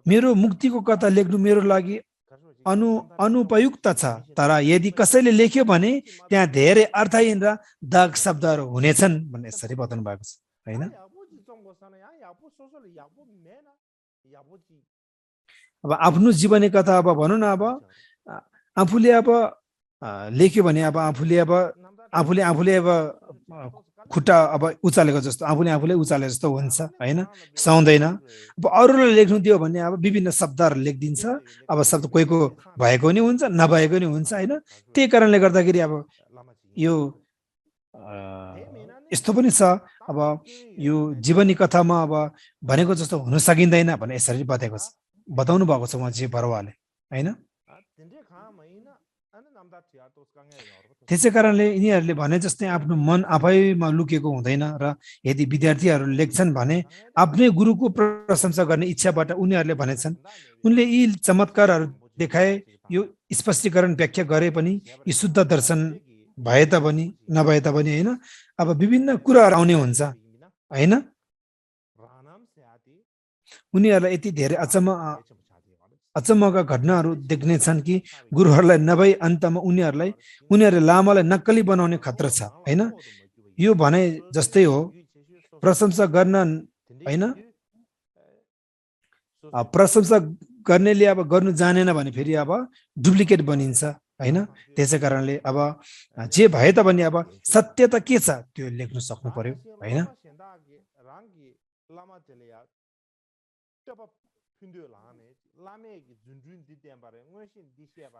मेरो मुक्तिको कथा लेख्नु मेरो लागि अनुपयुक्त छ, तर यदि कसैले लेख्यो भने त्यहाँ धेरै अर्थहीन र दाग शब्दहरू हुनेछन् भन्ने यसरी बताउनु भएको छ होइन। अब आफ्नो जीवनी कथा अब भनौँ न, अब आफूले अब लेख्यो भने अब आफूले अब खुट्टा अब उचालेको जस्तो आफूले उचाले जस्तो हुन्छ होइन, सुहाउँदैन। अब अरूलाई लेख्नु दियो भने अब विभिन्न शब्दहरू लेखिदिन्छ, अब शब्द कोहीको भएको नि हुन्छ नभएको नि हुन्छ होइन। त्यही कारणले गर्दाखेरि अब यो यस्तो पनि छ, अब यो जीवनी कथामा अब भनेको जस्तो हुन सकिँदैन भन्ने यसरी बताउनु भएको छ उहाँ चाहिँ बरुवाले होइन। त्यसै कारणले यिनीहरूले भने जस्तै आफ्नो मन आफैमा लुकेको हुँदैन र यदि विद्यार्थीहरू लेख्छन् भने आफ्नै गुरुको प्रशंसा गर्ने इच्छाबाट उनीहरूले भनेछन्। उनले यी चमत्कारहरू देखाए, यो स्पष्टीकरण व्याख्या गरे पनि यी शुद्ध दर्शन भए तापनि नभए तापनि होइन, अब विभिन्न कुराहरू आउने हुन्छ होइन। उनीहरूलाई यति धेरै अचम्मका घटनाहरू देख्नेछन् कि गुरुहरूलाई नभई अन्तमा उनीहरूले लामालाई नक्कली बनाउने खतरा छ होइन। यो भने जस्तै हो, प्रशंसा गर्न होइन, प्रशंसा गर्नेले अब गर्नु जानेन भने फेरि अब डुप्लिकेट बनिन्छ होइन। त्यसै कारणले अब जे भए तापनि अब सत्यता के छ त्यो लेख्नु सक्नु पर्यो होइन।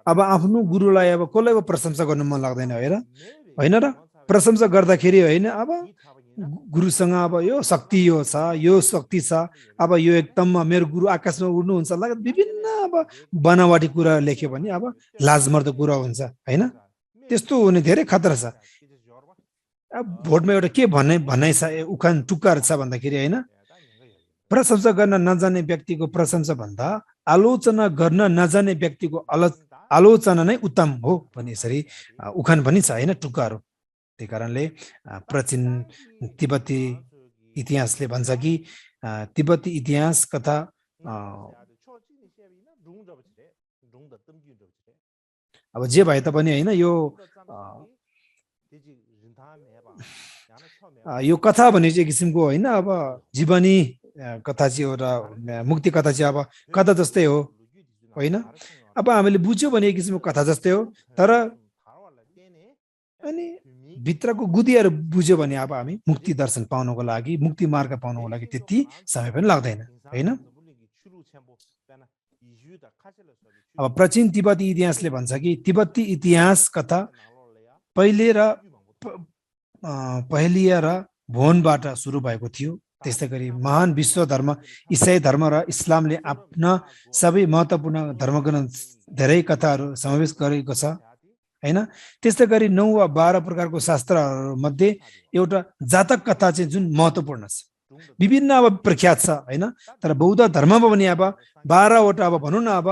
अब आफ्नो गुरुलाई अब कसलाई प्रशंसा गर्नु मन लाग्दैन होइन र, प्रशंसा गर्दाखेरि होइन अब गुरुसँग अब यो शक्ति यो छ, यो शक्ति छ, अब यो एकदम मेरो गुरु आकाशमा उड्नुहुन्छ लगायत विभिन्न अब बनावटी कुरा लेख्यो भने अब लाजमर्दो कुरा हुन्छ होइन। त्यस्तो हुने धेरै खतरा छ। अब भोटमा एउटा के भनाइ छ, उखान टुक्काहरू छ भन्दाखेरि होइन, प्रशंसा गर्न नजाने व्यक्तिको प्रशंसा भन्दा आलोचना गर्न नजाने व्यक्तिको आलोचना नै उत्तम हो भन्ने यसरी उखान पनि छ होइन, टुक्काहरू। त्यही कारणले प्राचीन तिब्बती इतिहासले भन्छ कि तिब्बती इतिहास कथा अब जे भए तापनि होइन, यो कथा भने चाहिँ किसिमको होइन, अब जीवनी कथा चाहिँ एउटा मुक्ति कथा चाहिँ अब कथा जस्तै हो होइन अब हामीले बुझ्यो भने एक किसिमको कथा जस्तै हो तर अनि भित्रको गुदियाहरू बुझ्यो भने अब हामी मुक्ति दर्शन पाउनको लागि मुक्ति मार्ग पाउनको लागि त्यति समय पनि लाग्दैन होइन अब प्राचीन तिब्बती इतिहासले भन्छ कि तिब्बती इतिहास कथा पहेलिया र भोनबाट सुरु भएको थियो त्यस्तै गरी महान विश्व धर्म इसाई धर्म र इस्लामले आफ्ना सबै महत्त्वपूर्ण धर्मग्रन्थ धेरै कथाहरू समावेश गरेको छ हैन त्यस्तै गरी 9 वा 12 प्रकारको शास्त्रहरू मध्ये एउटा जातक कथा चाहिँ जुन महत्त्वपूर्ण छ विभिन्न अब प्रख्यात छ हैन तर बौद्ध धर्ममा पनि अब 12 वटा अब भनौं न अब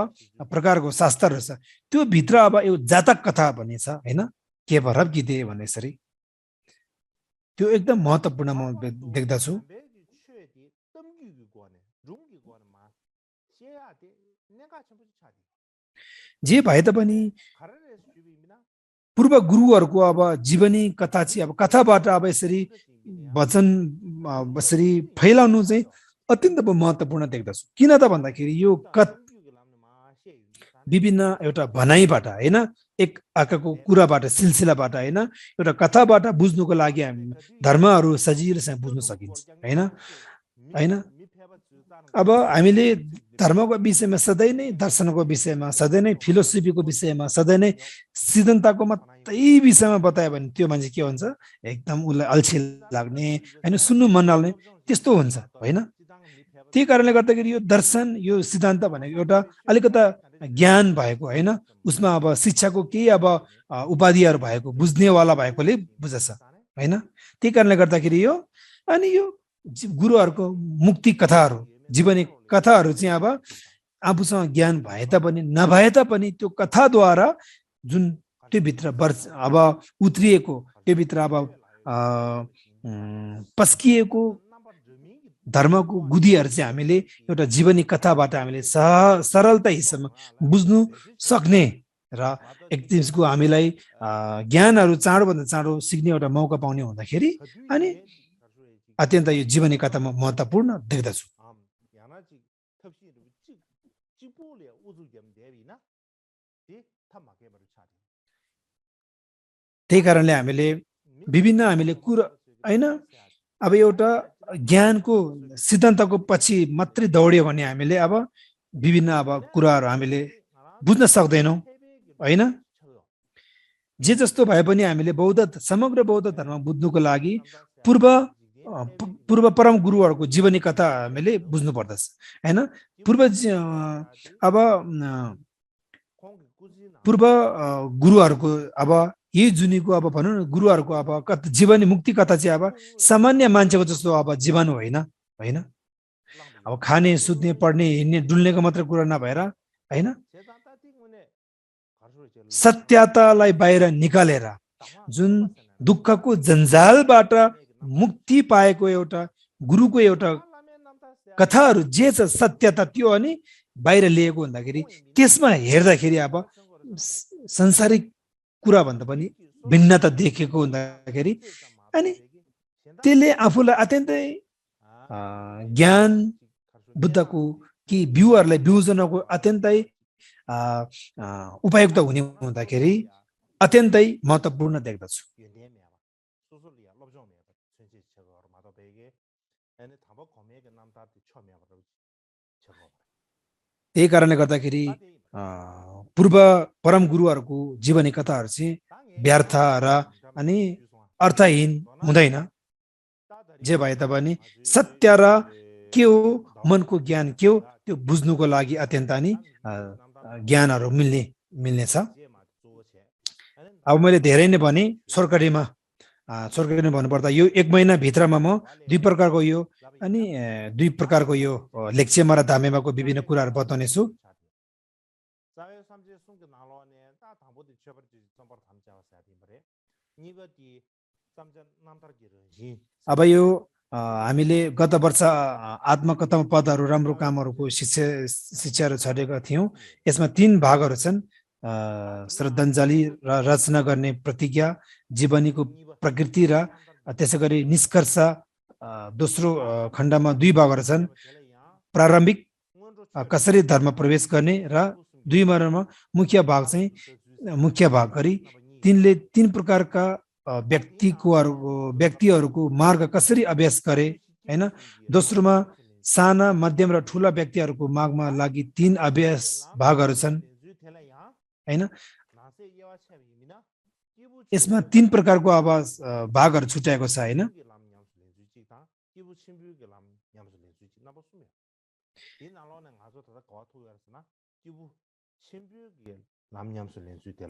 प्रकारको शास्त्रहरू छ त्यो भित्र अब यो जातक कथा भन्ने छ हैन के भरब गीते भन्ने सरी त्यो एकदम महत्त्वपूर्ण म देख्दछु जे भए तापनि पूर्व गुरुहरूको अब जीवनी कथा चाहिँ अब कथाबाट अब यसरी वचन यसरी फैलाउनु चाहिँ अत्यन्त महत्त्वपूर्ण देख्दछु किन त भन्दाखेरि यो विभिन्न एउटा भनाइबाट हैन एक अर्काको कुराबाट सिलसिलाबाट हैन एउटा कथाबाट बुझ्नुको लागि हामी धर्महरू सजिलोसँग बुझ्न सकिन्छ हैन हैन अब हामीले धर्मको विषयमा सधैँ नै दर्शनको विषयमा सधैँ नै फिलोसफीको विषयमा सधैँ नै सिद्धान्तको मात्रै विषयमा बतायो भने त्यो मान्छे के हुन्छ एकदम उसलाई अल्छी लाग्ने हैन सुन्नु मन नलाग्ने त्यस्तो हुन्छ हैन त्यही कारणले गर्दाखेरि यो दर्शन यो सिद्धान्त भनेको एउटा अलिकता ज्ञान भएको हैन उसमा अब शिक्षाको केही अब उपाधिहरू भएको बुझ्नेवाला भएकोले बुझ्छ हैन त्यही कारणले गर्दाखेरि यो अनि यो गुरुहरूको मुक्ति कथाहरू जीवनी कथाहरू चाहिँ अब आफूसँग ज्ञान भए तापनि नभए तापनि त्यो कथाद्वारा जुन त्यो भित्र अब उत्रिएको त्यो भित्र अब पस्किएको धर्मको गुदीहरू चाहिँ हामीले एउटा जीवनी कथाबाट हामीले सरलता हिसाबमा बुझ्नु सक्ने र एक किसिमको हामीलाई ज्ञानहरू चाँडोभन्दा चाँडो सिक्ने एउटा मौका पाउने हुँदाखेरि अनि अत्यन्त यो जीवनी कथामा महत्त्वपूर्ण देख्दछु त्यही कारणले हामीले कुरा हैन अब एउटा ज्ञानको सिद्धान्तको पछि मात्रै दौड्यो भने हामीले अब विभिन्न अब कुराहरू हामीले बुझ्न सक्दैनौँ हैन जे जस्तो भए पनि हामीले समग्र बौद्ध धर्म बुझ्नुको लागि पूर्व परम गुरुहरूको जीवनी कथा हामीले बुझ्नु पर्दछ हैन पूर्व गुरुहरूको अब यही जुनीको अब भनौँ न गुरुहरूको अब जीवनी मुक्ति कथा चाहिँ अब सामान्य मान्छेको जस्तो अब जीवन होइन हैन अब खाने सुत्ने पढ्ने हिँड्ने डुल्नेको मात्र कुरा नभएर हैन सत्यतालाई बाहिर निकालेर जुन दुःखको जन्जालबाट मुक्ति पाएको एउटा गुरुको एउटा कथाहरू जे छ सत्यता त्यो अनि बाहिर लिएको हुँदाखेरि त्यसमा हेर्दाखेरि अब संसारिक कुरा भन्दा पनि भिन्नता देखेको हुँदाखेरि अनि त्यसले आफूलाई अत्यन्तै ज्ञान बुद्धको कि भ्यूहरूलाई बिउजनको अत्यन्तै उपयुक्त हुने हुँदाखेरि अत्यन्तै महत्त्वपूर्ण देख्दछु त्यही कारणले गर्दाखेरि पूर्व परम गुरुहरूको जीवनी कथाहरू चाहिँ व्यर्थ र अनि अर्थहीन हुँदैन जे भए तापनि सत्य र के हो मनको ज्ञान के हो त्यो बुझ्नुको लागि अत्यन्त नि ज्ञानहरू मिल्नेछ अब मैले धेरै नै भने छोटकरीमा भन्नुपर्दा यो 1 महिना भित्रमा म दुई प्रकारको यो लेक्चरमा र धामेमाको विभिन्न कुराहरू बताउने छु अब यो हामीले गत वर्ष आत्मकथा पदहरू राम्रो कामहरूको शिक्षाहरू छरेका थियौँ यसमा 3 भागहरू छन् श्रद्धाञ्जली र रचना गर्ने प्रतिज्ञा जीवनीको प्रकृति र त्यसैगरी निष्कर्ष दोस्रो खण्डमा दुई भागहरू छन् प्रारम्भिक कसरी धर्म प्रवेश गर्ने र 2 नम्बरमा मुख्य भाग चाहिँ मुख्य भाग गरी तिनले 3 प्रकारका व्यक्तिहरूको मार्ग कसरी अभ्यास गरे हैन दोस्रोमा साना मध्यम र ठूला व्यक्तिहरूको मार्गमा लागि 3 अभ्यास भागहरू छन् हैन यसमा 3 प्रकारको भागहरू छुट्याएको छ हैन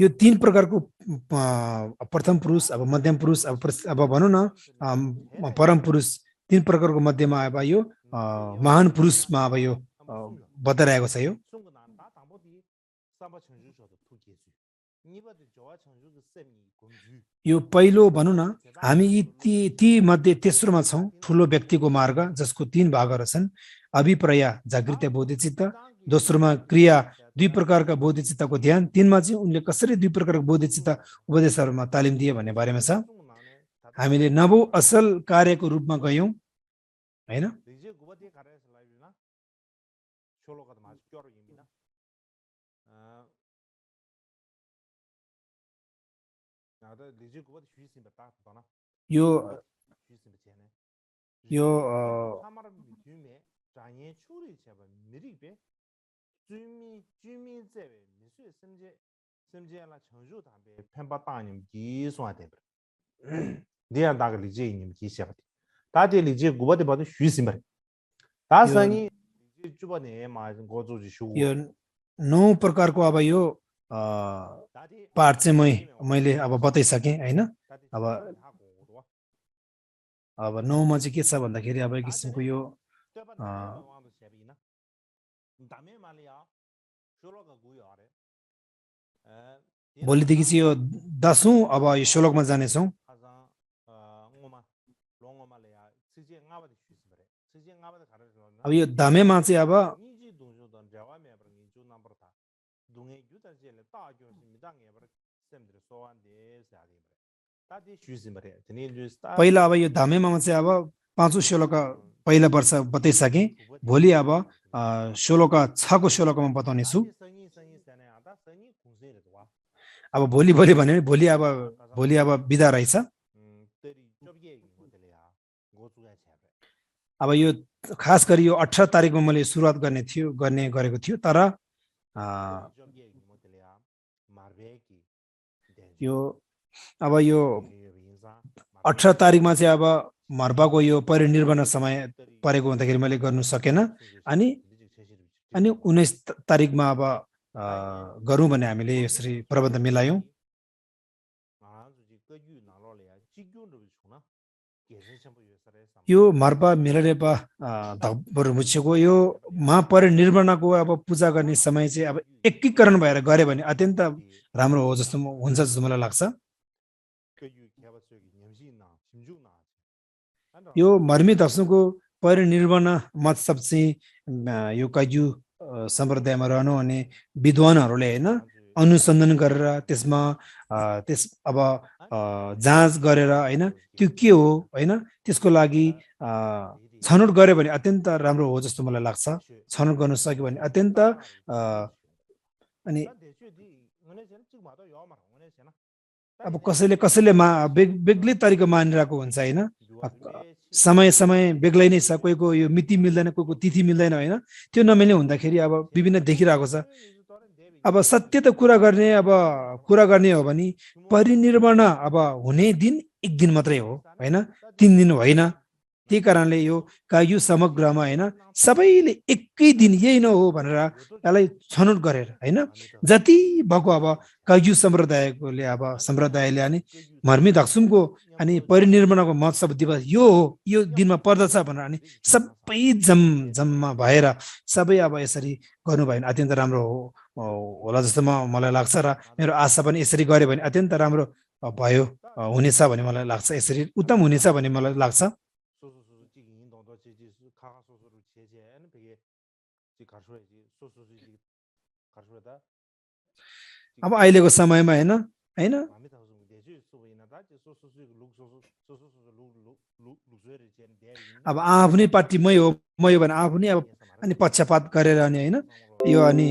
यो 3 प्रकारको प्रथम पुरुष अब मध्यम पुरुष अब भनौं न परम पुरुष 3 प्रकारको मध्यमा अब यो महान पुरुषमा अब यो बताइरहेको छ यो पहिलो भनौं न हामी ती मध्ये तेस्रोमा छौं ठूलो व्यक्तिको मार्ग जसको 3 भागहरू छन् अभिप्राय जागृति बोधिचित्त दोस्रोमा क्रिया 2 प्रकारका बोधिचित्तको ध्यान 3 मा चाहिँ उनले कसरी 2 प्रकारको बोधिचित्त उपदेशहरुमा तालिम दिए भन्ने बारेमा छ हामीले नवौं असल कार्यको रूपमा गयौं हैन यो यो यो 9 प्रकारको अब यो पार्ट चाहिँ मैले अब बताइसके हैन अब 9 मा चाहिँ के छ भन्दाखेरि अब एक किसिमको यो भोलिदेखि चाहिँ यो 10औं अब यो श्लोकमा जानेछौं अब यो धामेमा चाहिँ अब पहिला अब यो धामेमा चाहिँ अब 5औं श्लोक पहिला वर्ष बताइसके भोलि अब 6 को श्लोकमा बताउने छु अब भोलि भने भोलि अब बिदा रहेछ अब यो खास गरी यो 18 तारिखमा मैले सुरुवात गर्ने गरेको थियो तर यो अब यो 18 तारिखमा चाहिँ अब मर्बाको यो परिनिर्वाण समय परेको हुँदाखेरि मैले गर्नु सकेन अनि 19 तारिखमा अब गरौँ भने हामीले यसरी प्रबन्ध मिलायौं यो मर्बा मिलरेपा धब्बर मुछेको यो महापरिनिर्वाणको अब पूजा गर्ने समय चाहिँ अब एकीकरण भएर गरे भने अत्यन्त राम्रो हो जस्तो हुन्छ जस्तो मलाई लाग्छ यो मर्मी दशको परिनिर्वाण महोत्सव चाहिँ यो काजु सम्प्रदायमा रहनु अनि विद्वानहरूले हैन अनुसन्धान गरेर त्यसमा अब जाँच गरेर हैन त्यो के हो हैन त्यसको लागि छनौट गर्यो भने अत्यन्त राम्रो हो जस्तो मलाई लाग्छ छनौट गर्न सक्यो भने अत्यन्त अनि अब कसैले बेग्लै तरिका मानिरहेको हुन्छ हैन समय बेग्लै नै छ कोहीको यो मिति मिल्दैन कोहीको तिथि मिल्दैन हैन त्यो नमिल्ने हुँदाखेरि अब विभिन्न देखिरहेको छ अब सत्य त कुरा गर्ने हो भने परिनिर्वाण अब हुने दिन एक दिन मात्रै हो हैन 3 दिन होइन त्यही कारणले यो कायु समग्रमा हैन सबैले एकै दिन यही न हो भनेर यसलाई छनौट गरेर हैन जति भएको अब कायु सम्प्रदायले अनि मर्मी दक्षुमको अनि परिनिर्वाणको महोत्सव दिवस यो हो यो दिनमा पर्दछ भनेर अनि सबै जम्मा भएर सबै अब यसरी गर्नु भयो भने अत्यन्त राम्रो होला जस्तो मलाई लाग्छ र मेरो आशा पनि यसरी गर्यो भने अत्यन्त राम्रो भयो हुनेछ भन्ने मलाई लाग्छ यसरी उत्तम हुनेछ भन्ने मलाई लाग्छ अब अहिलेको समयमा हैन अब आफ्नै पार्टी मै हो भने आफ्नै अब अनि पक्षपात गरेर अनि होइन यो अनि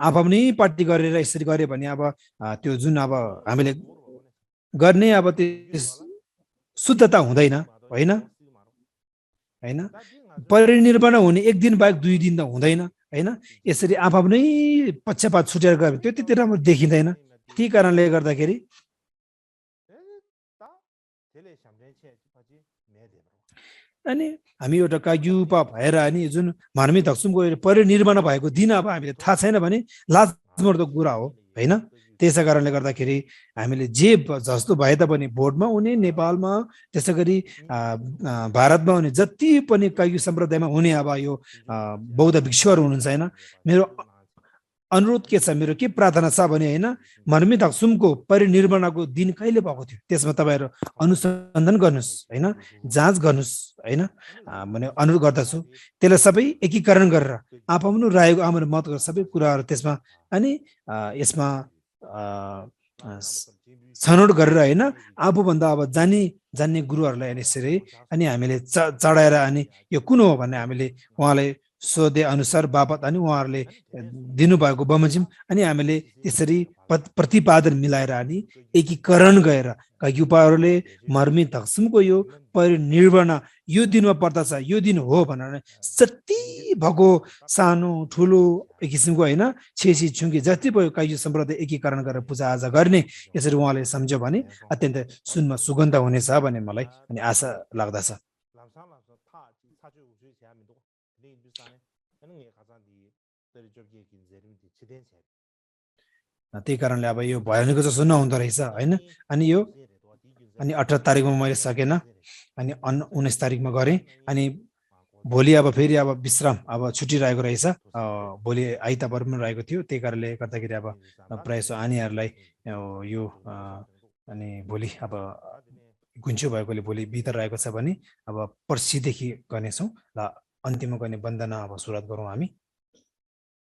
आफ्नै पार्टी गरेर यसरी गर्यो भने अब त्यो जुन अब हामीले गर्ने अब त्यो शुद्धता हुँदैन होइन होइन परिनिर्वाण हुने एक दिन बाहेक 2 दिन त हुँदैन होइन यसरी आफ्नै पक्षपात छुटेर गयो त्यो त्यति राम्रो देखिँदैन त्यही कारणले गर्दाखेरि अनि हामी एउटा काग्युपा भएर अनि जुन मार्मिक धक्सुमको परिनिर्वाण भएको दिन अब हामीले थाहा छैन भने लाजमर्दो कुरा हो होइन त्यसै कारणले गर्दाखेरि हामीले जे जस्तो भए तापनि भोटमा हुने नेपालमा त्यसै गरी भारतमा हुने जति पनि काग्यु सम्प्रदायमा हुने अब यो बौद्ध भिक्षुहरू हुनुहुन्छ होइन मेरो अनुरोध के छ मेरो के प्रार्थना छ भने होइन मार्मिक धक्सुमको परिनिर्वाणको दिन कहिले भएको थियो त्यसमा तपाईहरु अनुसन्धान गर्नुस् होइन जाँच गर्नुस् होइन भने अनुरोध गर्दछु त्यसलाई सबै एकीकरण गरेर आफ्नो रायको हाम्रो मतको सबै कुराहरु त्यसमा अनि यसमा छनौट गरेर होइन आफूभन्दा अब जान्ने गुरुहरुलाई यसरी अनि हामीले चढाएर अनि यो कुन हो भन्ने हामीले उहाँलाई सोधे अनुसार बापत अनि उहाँहरूले दिनुभएको बमोजिम अनि हामीले त्यसरी प्रतिपादन मिलाएर अनि एकीकरण गएर काग्युपाहरूले मार्मिक धक्सुमको यो परिनिर्वाण यो दिनमा पर्दछ यो दिन हो भनेर जति भएको सानो ठुलो एक किसिमको होइन छेसी छुङ्गी जति भयो काग्यु सम्प्रदाय एकीकरण गरेर पूजाआजा गर्ने यसरी उहाँले सम्झ्यो भने अत्यन्त सुनमा सुगन्ध हुनेछ भन्ने मलाई अनि आशा लाग्दछ त्यही कारणले अब यो भयानको जस्तो नहुँदो रहेछ होइन अनि यो अनि 18 तारिकमा मैले सकेन अनि 19 तारिकमा गरेँ अनि भोलि अब फेरि अब विश्राम अब छुट्टी रहेको रहेछ भोलि आइतबार पनि रहेको थियो त्यही कारणले गर्दाखेरि अब प्रायः आनीहरूलाई यो अनि भोलि अब गुन्चु भएकोले भोलि बितर रहेको छ भने अब पर्सिदेखि गर्नेछौँ र अन्तिममा गर्ने वन्दना अब सुरुवात गरौँ हामी